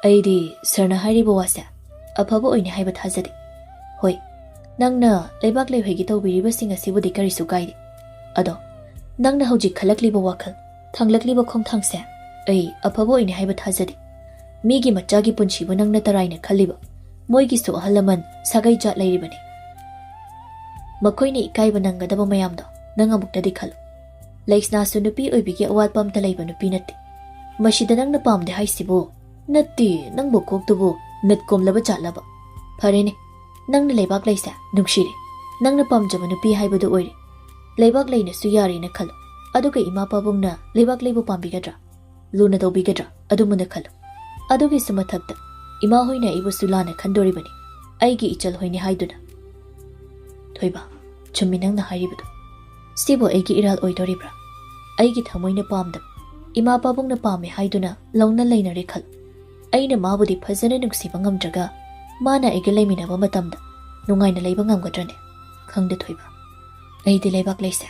"ꯑꯩꯗꯤ ꯁꯥꯔꯅ ꯍꯥꯏꯔꯤꯕ ꯋꯥꯁꯦ ꯑꯐꯕ ꯑꯣꯏꯅꯤ ꯍꯥꯏꯕ ꯊꯥꯖꯗꯦ꯫ ꯍꯣꯏ, ꯅꯪꯅ ꯂꯩꯕꯥꯛ ꯂꯩꯍꯣꯏꯒꯤ ꯇꯧꯕꯤꯔꯤꯕꯁꯤꯡ ꯑꯁꯤꯕꯨꯗꯤ ꯀꯔꯤꯁꯨ ꯀꯥꯏꯗꯦ꯫ ꯑꯗꯣ ꯅꯪꯅ ꯍꯧꯖꯤꯛ ꯈꯜꯂꯛꯂꯤꯕ ꯋꯥꯈꯜ, ꯊꯥꯡꯂꯛꯂꯤꯕ ꯈꯣꯡꯊꯥꯡꯁꯦ ꯑꯩ ꯑꯐꯕ ꯑꯣꯏꯅꯤ ꯍꯥꯏꯕ ꯊꯥꯖꯗꯦ꯫ ꯃꯤꯒꯤ ꯃꯆꯥꯒꯤ ꯄꯨꯟꯁꯤꯕꯨ ꯅꯪꯅ ꯇꯔꯥꯏꯅ ꯈꯜꯂꯤꯕ? ꯃꯣꯏꯒꯤꯁꯨ ꯑꯍꯜ ꯂꯃꯟ, ꯁꯥꯒꯩ ꯖꯥꯠ ꯂꯩꯔꯤꯕꯅꯤ꯫ ꯃꯈꯣꯏꯅ ꯏꯀꯥꯏꯕ ꯅꯪꯒꯗꯕ ꯃꯌꯥꯝꯗꯣ ꯅꯪ ꯑꯃꯨꯛꯇꯗꯤ ꯈꯜꯂꯨ꯫ ꯂꯩꯁꯅꯥꯁꯨ ꯅꯨꯄꯤ ꯑꯣꯏꯕꯤꯒꯤ ꯑꯋꯥꯠꯄ ꯑꯝꯇ ꯂꯩꯕ ꯅꯨꯄꯤ ꯅꯠꯇꯦ꯫ ꯃꯁꯤꯗ ꯅꯪꯅ ꯄꯥꯝꯗꯦ ꯍꯥꯏꯁꯤꯕꯨ? ꯅꯠꯇꯦ, ꯅꯪꯕꯨ ꯀꯣꯛꯇꯨꯕꯨ ꯅꯠ ꯀꯣꯝꯂꯕ ꯖꯥꯠꯂꯕ? ꯐꯔꯦꯅꯦ, ꯅꯪꯅ ꯂꯩꯕꯥꯛ ꯂꯩꯁꯦ ꯅꯨꯡꯁꯤꯔꯦ, ꯅꯪꯅ ꯄꯥꯝꯖꯕ ꯅꯨꯄꯤ ꯍꯥꯏꯕꯗꯨ ꯑꯣꯏꯔꯦ꯫ ꯂꯩꯕꯥꯛ ꯂꯩꯅꯁꯨ ꯌꯥꯔꯦꯅ ꯈꯜꯂꯣ꯫ ꯑꯗꯨꯒ ꯏꯃꯥ ꯄꯥꯕꯨꯡꯅ ꯂꯩꯕꯥꯛ ꯂꯩꯕꯨ ꯄꯥꯝꯕꯤꯒꯗ꯭ꯔꯥ? ꯂꯨꯅ ꯇꯧꯕꯤꯒꯗ꯭ꯔꯥ? ꯑꯗꯨ ꯃꯨꯟꯅ ꯈꯜꯂꯨ꯫ ꯑꯗꯨꯒꯤꯁꯨ ꯃꯊꯛꯇ ꯏꯃꯥ ꯍꯣꯏꯅ ꯑꯩꯕꯨꯁꯨ ꯂꯥꯟꯅ ꯈꯟꯗꯣꯔꯤꯕꯅꯤ, ꯑꯩꯒꯤ ꯏꯆꯜ ꯍꯣꯏꯅꯤ ꯍꯥꯏꯗꯨꯅ꯫ ꯊꯣꯏꯕ, ꯆꯨꯝꯃꯤ ꯅꯪꯅ ꯍꯥꯏꯔꯤꯕꯗꯣ꯫ ꯁꯤꯕꯨ ꯑꯩꯒꯤ ꯏꯔꯥꯜ ꯑꯣꯏꯗꯣꯔꯤꯕ꯭ꯔꯥ? ꯑꯩꯒꯤ ꯊꯃꯣꯏꯅ ꯄꯥꯝꯗꯕ, ꯏꯃꯥ ꯄꯥꯕꯨꯡꯅ ꯄꯥꯝꯃꯦ ꯍꯥꯏꯗꯨꯅ ꯂꯧꯅ ꯂꯩꯅꯔꯦ ꯈꯜꯂꯨ꯫ ꯑꯩꯅ ꯃꯥꯕꯨꯗꯤ ꯐꯖꯅ ꯅꯨꯡꯁꯤꯕ ꯉꯝꯗ꯭ꯔꯒ ꯃꯥꯅ ꯑꯩꯒ ꯂꯩꯃꯤꯟꯅꯕ ꯃꯇꯝꯗ ꯅꯨꯡꯉꯥꯏꯅ ꯂꯩꯕ ꯉꯝꯒꯗ꯭ꯔꯅꯦ? ꯈꯪꯗꯦ ꯊꯣꯏꯕ, ꯑꯩꯗꯤ ꯂꯩꯕꯥꯛ ꯂꯩꯁꯦ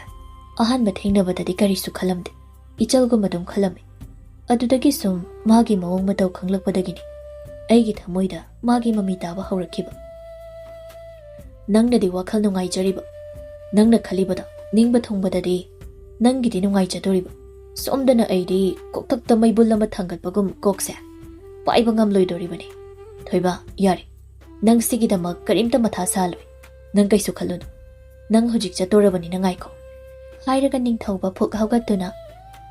ꯑꯍꯥꯟꯕ ꯊꯦꯡꯅꯕꯗꯗꯤ ꯀꯔꯤꯁꯨ ꯈꯜꯂꯝꯗꯦ꯫ ꯏꯆꯜꯒꯨꯝꯕ ꯑꯗꯨꯝ ꯈꯜꯂꯝꯃꯤ꯫ ꯑꯗꯨꯗꯒꯤ ꯁꯨꯝ ꯃꯥꯒꯤ ꯃꯑꯣꯡ ꯃꯇꯧ ꯈꯪꯂꯛꯄꯗꯒꯤꯅꯤ ꯑꯩꯒꯤ ꯊꯃꯣꯏꯗ ꯃꯥꯒꯤ ꯃꯃꯤ ꯇꯥꯕ ꯍꯧꯔꯛꯈꯤꯕ꯫ ꯅꯪꯅꯗꯤ ꯋꯥꯈꯜ ꯅꯨꯡꯉꯥꯏꯖꯔꯤꯕ, ꯅꯪꯅ ꯈꯜꯂꯤꯕꯗꯣ ꯅꯤꯡꯕ ꯊꯨꯡꯕꯗꯗꯤ ꯅꯪꯒꯤꯗꯤ ꯅꯨꯡꯉꯥꯏꯖꯗꯣꯔꯤꯕ꯫ ꯁꯣꯝꯗꯅ ꯑꯩꯗꯤ ꯀꯣꯛꯊꯛꯇ ꯃꯩꯕꯨꯜ ꯑꯃ ꯊꯥꯡꯒꯠꯄꯒꯨꯝ ꯀꯣꯛꯁꯦ ꯄꯥꯏꯕ ꯉꯝꯂꯣꯏꯗꯣꯔꯤꯕꯅꯤ꯫ ꯊꯣꯏꯕ, ꯌꯥꯔꯦ, ꯅꯪ ꯁꯤꯒꯤꯗꯃꯛ ꯀꯔꯤꯝꯇ ꯃꯊꯥ ꯁꯥꯍꯜꯂꯣꯏ꯫ ꯅꯪ ꯀꯩꯁꯨ ꯈꯜꯂꯨꯅꯨ꯫ ꯅꯪ ꯍꯧꯖꯤꯛ ꯆꯠꯇꯣꯔꯕꯅꯤꯅ ꯉꯥꯏꯈꯣ꯫ ꯍꯥꯏꯔꯒ ꯅꯤꯡꯊꯧꯕ ꯐꯨꯛ ꯍꯧꯒꯠꯇꯨꯅ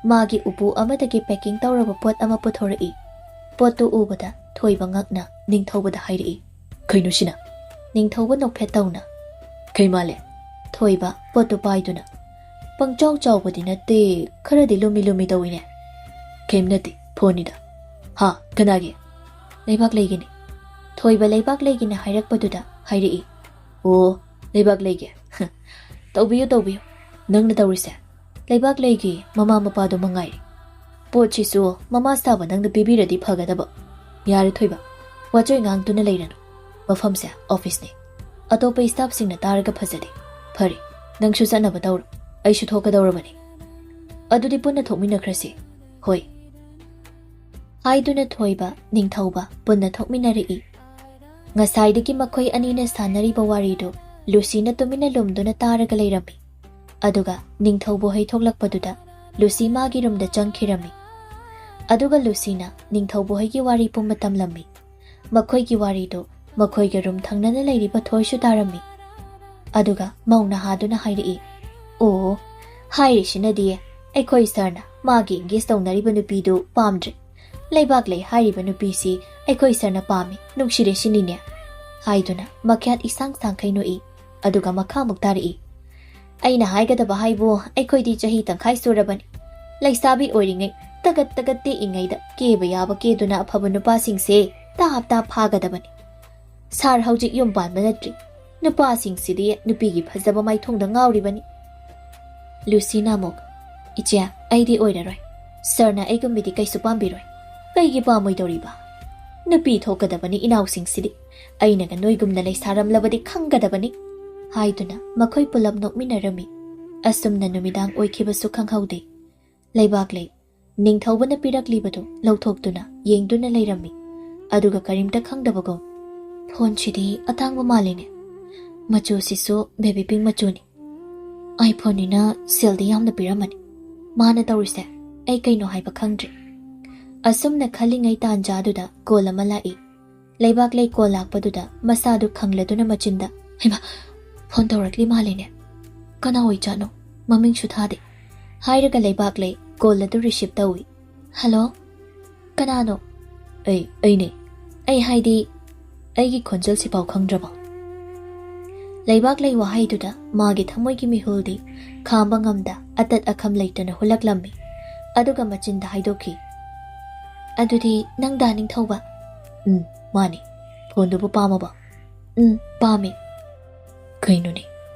ꯃꯥꯒꯤ ꯎꯄꯨ ꯑꯃꯗꯒꯤ packing ꯇꯧꯔꯕ ꯄꯣꯠ ꯑꯃ ꯄꯨꯊꯣꯔꯛꯏ꯫ ꯄꯣꯠꯇꯨ ꯎꯕꯗ ꯊꯣꯏꯕ ꯉꯛꯅ ꯅꯤꯡꯊꯧꯕꯗ ꯍꯥꯏꯔꯛꯏ, "ꯀꯩꯅꯣ ꯁꯤꯅ?" ꯅꯤꯡꯊꯧꯕ ꯅꯣꯛꯐꯦꯠ ꯇꯧꯅ, "ꯀꯩ ꯃꯥꯜꯂꯦ?" ꯊꯣꯏꯕ ꯄꯣꯠꯇꯨ ꯄꯥꯏꯗꯨꯅ, "ꯄꯪꯆꯥꯎ ꯆꯥꯎꯕꯗꯤ ꯅꯠꯇꯦ, ꯈꯔꯗꯤ ꯂꯨꯝꯃꯤ ꯂꯨꯝꯃꯤ ꯇꯧꯏꯅꯦ꯫ ꯀꯩꯝ ꯅꯠꯇꯦ, ꯐꯣꯟꯅꯤꯗ꯫ ꯍꯥ, ꯀꯅꯥꯒꯤ?" "ꯂꯩꯕꯥꯛ ꯂꯩꯒꯤꯅꯤ꯫" ꯊꯣꯏꯕ ꯂꯩꯕꯥꯛ ꯂꯩꯒꯤꯅ ꯍꯥꯏꯔꯛꯄꯗꯨꯗ ꯍꯥꯏꯔꯛꯏ, "ꯑꯣ, ꯂꯩꯕꯥꯛ ꯂꯩꯒꯤ꯫ ꯇꯧꯕꯤꯌꯨ, ꯇꯧꯕꯤꯌꯨ꯫ ꯅꯪꯅ ꯇꯧꯔꯤꯁꯦ ꯂꯩꯕꯥꯛ ꯂꯩꯒꯤ ꯃꯃꯥ ꯃꯄꯥꯗꯣ ꯃꯉꯥꯏꯔꯦ꯫ ꯄꯣꯠꯁꯤꯁꯨ ꯃꯃꯥ ꯁꯥꯕ ꯅꯪꯅ ꯄꯤꯕꯤꯔꯗꯤ ꯐꯒꯗꯕ꯫ ꯌꯥꯔꯦ ꯊꯣꯏꯕ, ꯋꯥꯆꯣꯏ ꯉꯥꯡꯗꯨꯅ ꯂꯩꯔꯅꯨ꯫ ꯃꯐꯝꯁꯦ officeꯅꯤ꯫ ꯑꯇꯣꯞꯄ staffꯁꯤꯡꯅ ꯇꯥꯔꯒ ꯐꯖꯗꯦ꯫ ꯐꯔꯦ, ꯅꯪꯁꯨ ꯆꯠꯅꯕ ꯇꯧꯔꯣ꯫ ꯑꯩꯁꯨ ꯊꯣꯛꯀꯗꯧꯔꯕꯅꯤ꯫ ꯑꯗꯨꯗꯤ ꯄꯨꯟꯅ ꯊꯣꯛꯃꯤꯟꯅꯈ꯭ꯔꯁꯤ꯫" "ꯍꯣꯏ꯫" ꯍꯥꯏꯗꯨꯅ ꯊꯣꯏꯕ, ꯅꯤꯡꯊꯧꯕ ꯄꯨꯟꯅ ꯊꯣꯛꯃꯤꯟꯅꯔꯛꯏ꯫ ꯉꯁꯥꯏꯗꯒꯤ ꯃꯈꯣꯏ ꯑꯅꯤꯅ ꯁꯥꯟꯅꯔꯤꯕ ꯋꯥꯔꯤꯗꯨ ꯂꯨꯁꯤꯅ ꯇꯨꯃꯤꯟꯅ ꯂꯨꯝꯗꯨꯅ ꯇꯥꯔꯒ ꯂꯩꯔꯝꯃꯤ꯫ ꯑꯗꯨꯒ ꯅꯤꯡꯊꯧꯕ ꯍꯣꯏ ꯊꯣꯛꯂꯛꯄꯗꯨꯗ ꯂꯨꯁꯤ ꯃꯥꯒꯤ roomꯗ ꯆꯪꯈꯤꯔꯝꯃꯤ꯫ ꯑꯗꯨꯒ ꯂꯨꯁꯤꯅ ꯅꯤꯡꯊꯧꯕ ꯍꯣꯏꯒꯤ ꯋꯥꯔꯤ ꯄꯨꯝꯕ ꯇꯝꯂꯝꯃꯤ꯫ ꯃꯈꯣꯏꯒꯤ ꯋꯥꯔꯤꯗꯨ ꯃꯈꯣꯏꯒ room ꯊꯪꯅꯅ ꯂꯩꯔꯤꯕ ꯊꯣꯏꯁꯨ ꯇꯥꯔꯝꯃꯤ꯫ ꯑꯗꯨꯒ ꯃꯧ ꯅꯍꯥꯗꯨꯅ ꯍꯥꯏꯔꯛꯏ, "ꯑꯣ, ꯍꯥꯏꯔꯤꯁꯤꯅꯗꯤ ꯑꯩꯈꯣꯏ sirꯅ ꯃꯥꯒꯤ engage ꯇꯧꯅꯔꯤꯕ ꯅꯨꯄꯤꯗꯨ ꯄꯥꯝꯗ꯭ꯔꯦ꯫ ꯂꯩꯕꯥꯛ ꯂꯩ ꯍꯥꯏꯔꯤꯕ ꯅꯨꯄꯤꯁꯤ ꯑꯩꯈꯣꯏ sirꯅ ꯄꯥꯝꯃꯤ, ꯅꯨꯡꯁꯤꯔꯦ ꯁꯤꯅꯤꯅꯦ?" ꯍꯥꯏꯗꯨꯅ ꯃꯈ꯭ꯌꯥꯠ ꯏꯁꯥꯡ ꯁꯥꯡꯈꯩ ꯅꯣꯛꯏ꯫ ꯑꯗꯨꯒ ꯃꯈꯥ ꯑꯃꯨꯛ ꯇꯥꯔꯛꯏ, "ꯑꯩꯅ ꯍꯥꯏꯒꯗꯕ ꯍꯥꯏꯕꯨ, ꯑꯩꯈꯣꯏꯗꯤ ꯆꯍꯤ ꯇꯪꯈꯥꯏ ꯁꯨꯔꯕꯅꯤ꯫ ꯂꯩꯁꯥꯕꯤ ꯑꯣꯏꯔꯤꯉꯩ ꯇꯒꯠ ꯇꯒꯠ ꯇꯦꯛꯏꯉꯩꯗ ꯀꯦꯕ ꯌꯥꯕ ꯀꯦꯗꯨꯅ ꯑꯐꯕ ꯅꯨꯄꯥꯁꯤꯡꯁꯦ ꯇꯥꯞ ꯇꯥꯞ ꯐꯥꯒꯗꯕꯅꯤ꯫ Sir ꯍꯧꯖꯤꯛ ꯌꯨꯝ ꯄꯥꯟꯕ ꯅꯠꯇ꯭ꯔꯤ꯫ ꯅꯨꯄꯥꯁꯤꯡꯁꯤꯗꯤ ꯅꯨꯄꯤꯒꯤ ꯐꯖꯕ ꯃꯥꯏꯊꯣꯡꯗ ꯉꯥꯎꯔꯤꯕꯅꯤ꯫" ꯂꯨꯁꯤꯅ ꯑꯃꯨꯛ, "ꯏꯆꯦ, ꯑꯩꯗꯤ ꯑꯣꯏꯔꯔꯣꯏ꯫ Sirꯅ ꯑꯩꯒꯨꯝꯕꯤꯗꯤ ꯀꯩꯁꯨ ꯄꯥꯝꯕꯤꯔꯣꯏ꯫ ꯀꯩꯒꯤ ꯄꯥꯝꯃꯣꯏꯗꯧꯔꯤꯕ? ꯅꯨꯄꯤ ꯊꯣꯛꯀꯗꯕꯅꯤ ꯏꯅꯥꯎꯁꯤꯡꯁꯤꯗꯤ꯫ ꯑꯩꯅꯒ ꯅꯣꯏꯒꯨꯝꯅ ꯂꯩꯁꯥꯔꯝꯂꯕꯗꯤ ꯈꯪꯒꯗꯕꯅꯤ꯫" ꯍꯥꯏꯗꯨꯅ ꯃꯈꯣꯏ ꯄꯨꯂꯞ ꯅꯣꯛꯃꯤꯟꯅꯔꯝꯃꯤ꯫ ꯑꯁꯨꯝꯅ ꯅꯨꯃꯤꯗꯥꯡ ꯑꯣꯏꯈꯤꯕꯁꯨ ꯈꯪꯍꯧꯗꯦ꯫ ꯂꯩꯕꯥꯛꯂꯩ ꯅꯤꯡꯊꯧꯕꯅ ꯄꯤꯔꯛꯂꯤꯕꯗꯨ ꯂꯧꯊꯣꯛꯇꯨꯅ ꯌꯦꯡꯗꯨꯅ ꯂꯩꯔꯝꯃꯤ꯫ ꯑꯗꯨꯒ ꯀꯔꯤꯝꯇ ꯈꯪꯗꯕꯒꯨꯝ, "ꯐꯣꯟꯁꯤꯗꯤ ꯑꯇꯥꯡꯕ ꯃꯥꯜꯂꯤꯅꯦ꯫ ꯃꯆꯨꯁꯤꯁꯨ ꯕꯦꯕꯤ ꯄꯤꯡ ꯃꯆꯨꯅꯤ꯫ ꯑꯥꯏꯐꯣꯟꯅꯤꯅ ꯁꯦꯜꯗꯤ ꯌꯥꯝꯅ ꯄꯤꯔꯝꯃꯅꯤ꯫ ꯃꯥꯅ ꯇꯧꯔꯤꯁꯦ ꯑꯩ ꯀꯩꯅꯣ ꯍꯥꯏꯕ ꯈꯪꯗ꯭ꯔꯦ"꯫ ꯑꯁꯨꯝꯅ ꯈꯜꯂꯤꯉꯩ ꯇꯥꯟꯖꯥꯗꯨꯗ ꯀꯣꯜ ꯑꯃ ꯂꯥꯛꯏ꯫ ꯂꯩꯕꯥꯛꯂꯩ ꯀꯣꯜ ꯂꯥꯛꯄꯗꯨꯗ ꯃꯁꯥꯗꯨ ꯈꯪꯂꯗꯨꯅ ꯃꯆꯤꯟꯗ, "ꯍꯩꯃꯥ, ꯐꯣꯟ ꯇꯧꯔꯛꯂꯤ ꯃꯥꯜꯂꯦꯅꯦ꯫ ꯀꯅꯥ ꯑꯣꯏꯖꯥꯠꯅꯣ? ꯃꯃꯤꯡꯁꯨ ꯊꯥꯗꯦ"꯫ ꯍꯥꯏꯔꯒ ꯂꯩꯕꯥꯛꯂꯩ ꯀꯣꯜ ꯑꯗꯨ ꯔꯤꯁꯤꯞ ꯇꯧꯏ꯫ "ꯍꯜꯂꯣ, ꯀꯅꯥꯅꯣ?" "ꯑꯩ, ꯑꯩꯅꯦ꯫ ꯑꯩ ꯍꯥꯏꯗꯤ, ꯑꯩꯒꯤ ꯈꯣꯟꯖꯦꯜꯁꯤꯐꯥꯎ ꯈꯪꯗ꯭ꯔꯕꯣ?" ꯂꯩꯕꯥꯛꯂꯩ ꯋꯥꯍꯩꯗꯨꯗ ꯃꯥꯒꯤ ꯊꯃꯣꯏꯒꯤ ꯃꯤꯍꯨꯜꯗꯤ ꯈꯥꯝꯕ ꯉꯝꯗ ꯑꯇꯠ ꯑꯈꯝ ꯂꯩꯇꯅ ꯍꯨꯜꯂꯛꯂꯝꯃꯤ꯫ ꯑꯗꯨꯒ ꯃꯆꯤꯟꯗ ꯍꯥꯏꯗꯣꯛꯈꯤ, "ꯑꯗꯨꯗꯤ ꯅꯪ ꯗꯥ ꯅꯤꯡꯊꯧꯕ?" "ꯎꯝ, ꯃꯥꯅꯤ꯫ ꯐꯣꯟꯗꯨꯕꯨ ꯄꯥꯝꯃꯕꯣ?" "ꯎꯝ, ꯄꯥꯝꯃꯤ"꯫ "ꯀꯩꯅꯣꯅꯦ,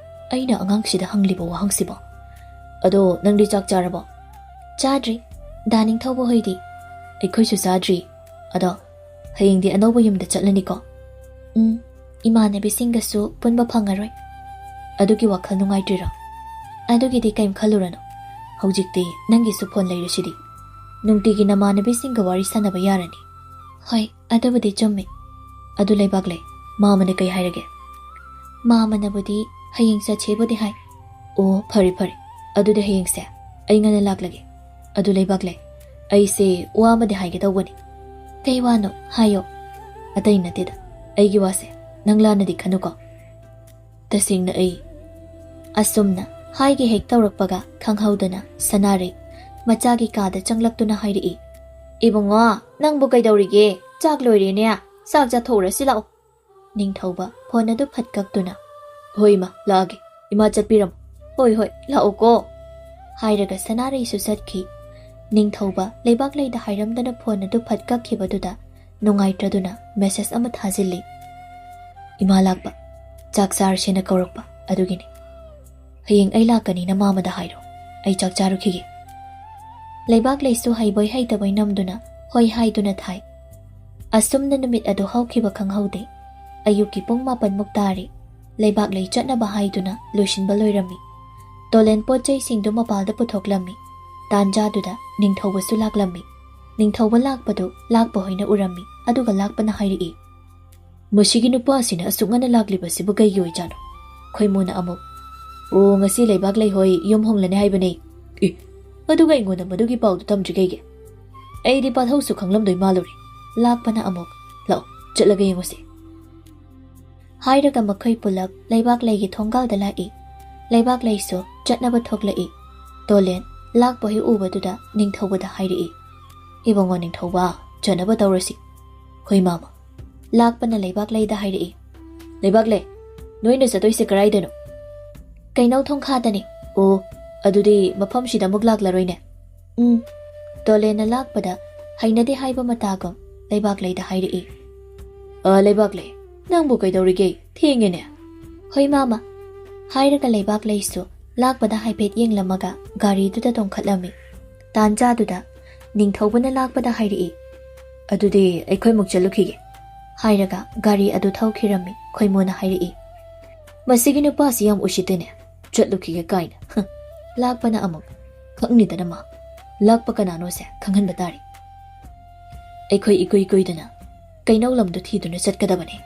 ꯑꯩꯅ ꯑꯉꯥꯡꯁꯤꯗ ꯍꯪꯂꯤꯕ ꯋꯥꯍꯪꯁꯤꯕꯣ? ꯑꯗꯣ ꯅꯪꯗꯤ ꯆꯥꯛ ꯆꯥꯔꯕꯣ?" "ꯆꯥꯗ꯭ꯔꯤ꯫ ꯗꯥ ꯅꯤꯡꯊꯧꯕ ꯍꯣꯏꯗꯤ?" "ꯑꯩꯈꯣꯏꯁꯨ ꯆꯥꯗ꯭ꯔꯤ꯫ ꯑꯗꯣ ꯍꯌꯦꯡꯗꯤ ꯑꯅꯧꯕ ꯌꯨꯝꯗ ꯆꯠꯂꯅꯤꯀꯣ?" "ꯎꯝ, ꯏꯃꯥꯟꯅꯕꯤꯁꯤꯡꯒꯁꯨ ꯄꯨꯟꯕ ꯐꯪꯉꯔꯣꯏ"꯫ "ꯑꯗꯨꯒꯤ ꯋꯥꯈꯜ ꯅꯨꯡꯉꯥꯏꯇ꯭ꯔꯤꯔꯣ?" "ꯑꯗꯨꯒꯤꯗꯤ ꯀꯩꯝ ꯈꯜꯂꯨꯔꯅꯨ꯫ ꯍꯧꯖꯤꯛꯇꯤ ꯅꯪꯒꯤꯁꯨ ꯐꯣꯟ ꯂꯩꯔꯁꯤꯗꯤ꯫ ꯅꯨꯡꯇꯤꯒꯤ ꯅꯃꯥꯟꯅꯕꯤꯁꯤꯡꯒ ꯋꯥꯔꯤ ꯁꯥꯟꯅꯕ ꯌꯥꯔꯅꯤ"꯫ "ꯍꯣꯏ, ꯑꯗꯨꯕꯨꯗꯤ ꯆꯨꯝꯃꯤ"꯫ "ꯑꯗꯨ ꯂꯩꯕꯥꯛꯂꯩ, ꯃꯥꯃꯅ ꯀꯩ ꯍꯥꯏꯔꯒꯦ?" "ꯃꯥꯃꯅꯕꯨꯗꯤ ꯍꯌꯦꯡ ꯆꯠꯁꯦꯕꯨꯗꯤ ꯍꯥꯏ"꯫ "ꯑꯣ, ꯐꯔꯦ ꯐꯔꯦ꯫ ꯑꯗꯨꯗꯤ ꯍꯌꯦꯡꯁꯦ ꯑꯩ ꯉꯟꯅ ꯂꯥꯛꯂꯒꯦ꯫ ꯑꯗꯨ ꯂꯩꯕꯥꯛꯂꯩ, ꯑꯩꯁꯦ ꯋꯥ ꯑꯃꯗꯤ ꯍꯥꯏꯒꯦ ꯇꯧꯕꯅꯤ"꯫ "ꯀꯩ ꯋꯥꯅꯣ? ꯍꯥꯏꯌꯣ"꯫ "ꯑꯇꯩ ꯅꯠꯇꯦꯗ, ꯑꯩꯒꯤ ꯋꯥꯁꯦ ꯅꯪ ꯂꯥꯟꯅꯗꯤ ꯈꯟꯅꯨꯀꯣ꯫ ꯇꯁꯦꯡꯅ ꯑꯩ"꯫ ꯑꯁꯨꯝꯅ ꯍꯥꯏꯒꯦ ꯍꯦꯛ ꯇꯧꯔꯛꯄꯒ ꯈꯪꯍꯧꯗꯅ ꯁꯅꯥꯔꯩ ꯃꯆꯥꯒꯤ ꯀꯥꯗ ꯆꯪꯂꯛꯇꯨꯅ ꯍꯥꯏꯔꯛꯏ, "ꯏꯕꯨꯡꯉꯣ, ꯅꯪꯕꯨ ꯀꯩꯗꯧꯔꯤꯒꯦ? ꯆꯥꯛ ꯂꯣꯏꯔꯦꯅꯦ, ꯆꯥꯛ ꯆꯥꯊꯣꯛꯎꯔꯁꯤ ꯂꯥꯛꯑꯣ"꯫ ꯅꯤꯡꯊꯧꯕ ꯐꯣꯟ ꯑꯗꯨ ꯐꯠ ꯀꯛꯇꯨꯅ, "ꯍꯣꯏ ꯏꯃꯥ, ꯂꯥꯛꯑꯒꯦ꯫ ꯏꯃꯥ ꯆꯠꯄꯤꯔꯝꯃꯣ꯫ ꯍꯣꯏ, ꯍꯣꯏ, ꯂꯥꯛꯑꯣꯀꯣ"꯫ ꯍꯥꯏꯔꯒ ꯁꯅꯥꯔꯩꯁꯨ ꯆꯠꯈꯤ꯫ ꯅꯤꯡꯊꯧꯕ ꯂꯩꯕꯥꯛꯂꯩꯗ ꯍꯥꯏꯔꯝꯗꯅ ꯐꯣꯟ ꯑꯗꯨ ꯐꯠ ꯀꯛꯈꯤꯕꯗꯨꯗ ꯅꯨꯡꯉꯥꯏꯇ꯭ꯔꯗꯨꯅ ꯃꯦꯁꯦꯖ ꯑꯃ ꯊꯥꯖꯤꯜꯂꯤ꯫ "ꯏꯃꯥ ꯂꯥꯛꯄ, ꯆꯥꯛ ꯆꯥꯔꯁꯦꯅ ꯀꯧꯔꯛꯄ, ꯑꯗꯨꯒꯤꯅꯤ꯫ ꯍꯌꯦꯡ ꯑꯩ ꯂꯥꯛꯀꯅꯤꯅ ꯃꯥꯃꯗ ꯍꯥꯏꯔꯣ꯫ ꯑꯩ ꯆꯥꯛ ꯆꯥꯔꯨꯈꯤꯒꯦ"꯫ ꯂꯩꯕꯥꯛꯂꯩꯁꯨ ꯍꯩꯕꯣꯏ ꯍꯩꯇꯕꯣꯏ ꯅꯝꯗꯨꯅ ꯍꯣꯏ ꯍꯥꯏꯗꯨꯅ ꯊꯥꯏ꯫ ꯑꯁꯨꯝꯅ ꯅꯨꯃꯤꯠ ꯑꯗꯨ ꯍꯧꯈꯤꯕ ꯈꯪꯍꯧꯗꯦ꯫ ꯑꯌꯨꯛꯀꯤ ꯄꯨꯡ ꯃꯥꯄꯟꯃꯨꯛ ꯇꯥꯔꯦ꯫ ꯂꯩꯕꯥꯛꯂꯩ ꯆꯠꯅꯕ ꯍꯥꯏꯗꯨꯅ ꯂꯣꯏꯁꯤꯟꯕ ꯂꯣꯏꯔꯝꯃꯤ꯫ ꯇꯣꯂꯦꯟ ꯄꯣꯠ ꯆꯩꯁꯤꯡꯗꯨ ꯃꯄꯥꯜꯗ ꯄꯨꯊꯣꯛꯂꯝꯃꯤ꯫ ꯇꯥꯟꯖꯥꯗꯨꯗ ꯅꯤꯡꯊꯧꯕꯁꯨ ꯂꯥꯛꯂꯝꯃꯤ꯫ ꯅꯤꯡꯊꯧꯕ ꯂꯥꯛꯄꯗꯨ ꯂꯥꯛꯄ ꯍꯣꯏꯅ ꯎꯔꯝꯃꯤ꯫ ꯑꯗꯨꯒ ꯂꯥꯛꯄꯅ ꯍꯥꯏꯔꯛꯏ, "ꯃꯁꯤꯒꯤ ꯅꯨꯄꯥꯁꯤꯅ ꯑꯁꯨꯛ ꯉꯟꯅ ꯂꯥꯛꯂꯤꯕꯁꯤꯕꯨ ꯀꯩꯒꯤ ꯑꯣꯏꯖꯥꯠꯅꯣ?" ꯈꯣꯏꯃꯨꯅ ꯑꯃꯨꯛ, "ꯑꯣ, ꯉꯁꯤ ꯂꯩꯕꯥꯛꯂꯩ ꯍꯣꯏ ꯌꯨꯝ ꯍꯣꯡꯂꯅꯤ ꯍꯥꯏꯕꯅꯦ꯫" "ꯑꯦ, ꯑꯗꯨꯒ ꯑꯩꯉꯣꯟꯗ ꯃꯗꯨꯒꯤ ꯄꯥꯎꯗꯨ ꯇꯝꯗ꯭ꯔꯤ ꯀꯩꯒꯤ? ꯑꯩꯗꯤ ꯄꯥꯊꯧꯁꯨ ꯈꯪꯂꯝꯗꯣꯏ ꯃꯥꯜꯂꯨꯔꯦ꯫" ꯂꯥꯛꯄꯅ ꯑꯃꯨꯛ, "ꯂꯥꯛꯑꯣ, ꯆꯠꯂꯒ ꯌꯦꯡꯉꯨꯁꯦ꯫" ꯍꯥꯏꯔꯒ ꯃꯈꯣꯏ ꯄꯨꯂꯞ ꯂꯩꯕꯥꯛꯂꯩꯒꯤ ꯊꯣꯡꯒꯥꯜꯗ ꯂꯥꯛꯏ꯫ ꯂꯩꯕꯥꯛꯂꯩꯁꯨ ꯆꯠꯅꯕ ꯊꯣꯛꯂꯛꯏ꯫ ꯇꯣꯂꯦꯟ ꯂꯥꯛꯄ ꯍꯦꯛ ꯎꯕꯗꯨꯗ ꯅꯤꯡꯊꯧꯕꯗ ꯍꯥꯏꯔꯛꯏ, "ꯏꯕꯨꯡꯉꯣ ꯅꯤꯡꯊꯧꯕ, ꯆꯠꯅꯕ ꯇꯧꯔꯁꯤ꯫" "ꯍꯣꯏ ꯃꯥꯃ꯫" ꯂꯥꯛꯄꯅ ꯂꯩꯕꯥꯛꯂꯩꯗ ꯍꯥꯏꯔꯛꯏ, "ꯂꯩꯕꯥꯛꯂꯩ, ꯅꯣꯏꯅ ꯆꯠꯇꯣꯏꯁꯦ ꯀꯗꯥꯏꯗꯅꯣ?" "ꯀꯩꯅꯧ ꯊꯣꯡꯈꯥꯗꯅꯤ꯫" "ꯑꯣ, ꯑꯗꯨꯗꯤ ꯃꯐꯝꯁꯤꯗ ꯑꯃꯨꯛ ꯂꯥꯛꯂꯔꯣꯏꯅꯦ꯫" "ꯎꯝ꯫" ꯇꯣꯂꯦꯟꯅ ꯂꯥꯛꯄꯗ ꯍꯩꯅꯗꯦ ꯍꯥꯏꯕ ꯃꯇꯥꯒꯨꯝ ꯂꯩꯕꯥꯛꯂꯩꯗ ꯍꯥꯏꯔꯛꯏ, "ꯑ, ꯂꯩꯕꯥꯛꯂꯩ, ꯅꯪꯕꯨ ꯀꯩꯗꯧꯔꯤꯒꯦ? ꯊꯦꯡꯉꯦꯅꯦ꯫" "ꯍꯣꯏ ꯃꯥꯃ꯫" ꯍꯥꯏꯔꯒ ꯂꯩꯕꯥꯛꯂꯩꯁꯨ ꯂꯥꯛꯄꯗ ꯍꯥꯏꯐꯦꯠ ꯌꯦꯡꯂꯝꯃꯒ ꯒꯥꯔꯤꯗꯨꯗ ꯇꯣꯡꯈꯠꯂꯝꯃꯤ꯫ ꯇꯥꯟꯖꯥꯗꯨꯗ ꯅꯤꯡꯊꯧꯕꯅ ꯂꯥꯛꯄꯗ ꯍꯥꯏꯔꯛꯏ, "ꯑꯗꯨꯗꯤ ꯑꯩꯈꯣꯏꯃꯨꯛ ꯆꯠꯂꯨꯈꯤꯒꯦ꯫" ꯍꯥꯏꯔꯒ ꯒꯥꯔꯤ ꯑꯗꯨ ꯊꯧꯈꯤꯔꯝꯃꯤ꯫ ꯈꯣꯏꯃꯨꯅ ꯍꯥꯏꯔꯛꯏ, "ꯃꯁꯤꯒꯤ ꯅꯨꯄꯥꯁꯤ ꯌꯥꯝ ꯎꯁꯤꯠꯇꯦꯅꯦ, ꯆꯠꯂꯨꯈꯤꯒꯦ ꯀꯥꯏꯅ꯫" ꯍ꯫ ꯂꯥꯛꯄꯅ ꯑꯃꯨꯛ, "ꯈꯪꯅꯤꯗꯅ ꯃꯥ, ꯂꯥꯛꯄ ꯀꯅꯥꯅꯣꯁꯦ ꯈꯪꯍꯟꯕ ꯇꯥꯔꯦ꯫ ꯑꯩꯈꯣꯏ ꯏꯀꯨꯏ ꯀꯨꯏꯗꯅ ꯀꯩꯅꯧ ꯂꯝꯗꯨ ꯊꯤꯗꯨꯅ ꯆꯠꯀꯗꯕꯅꯤ꯫"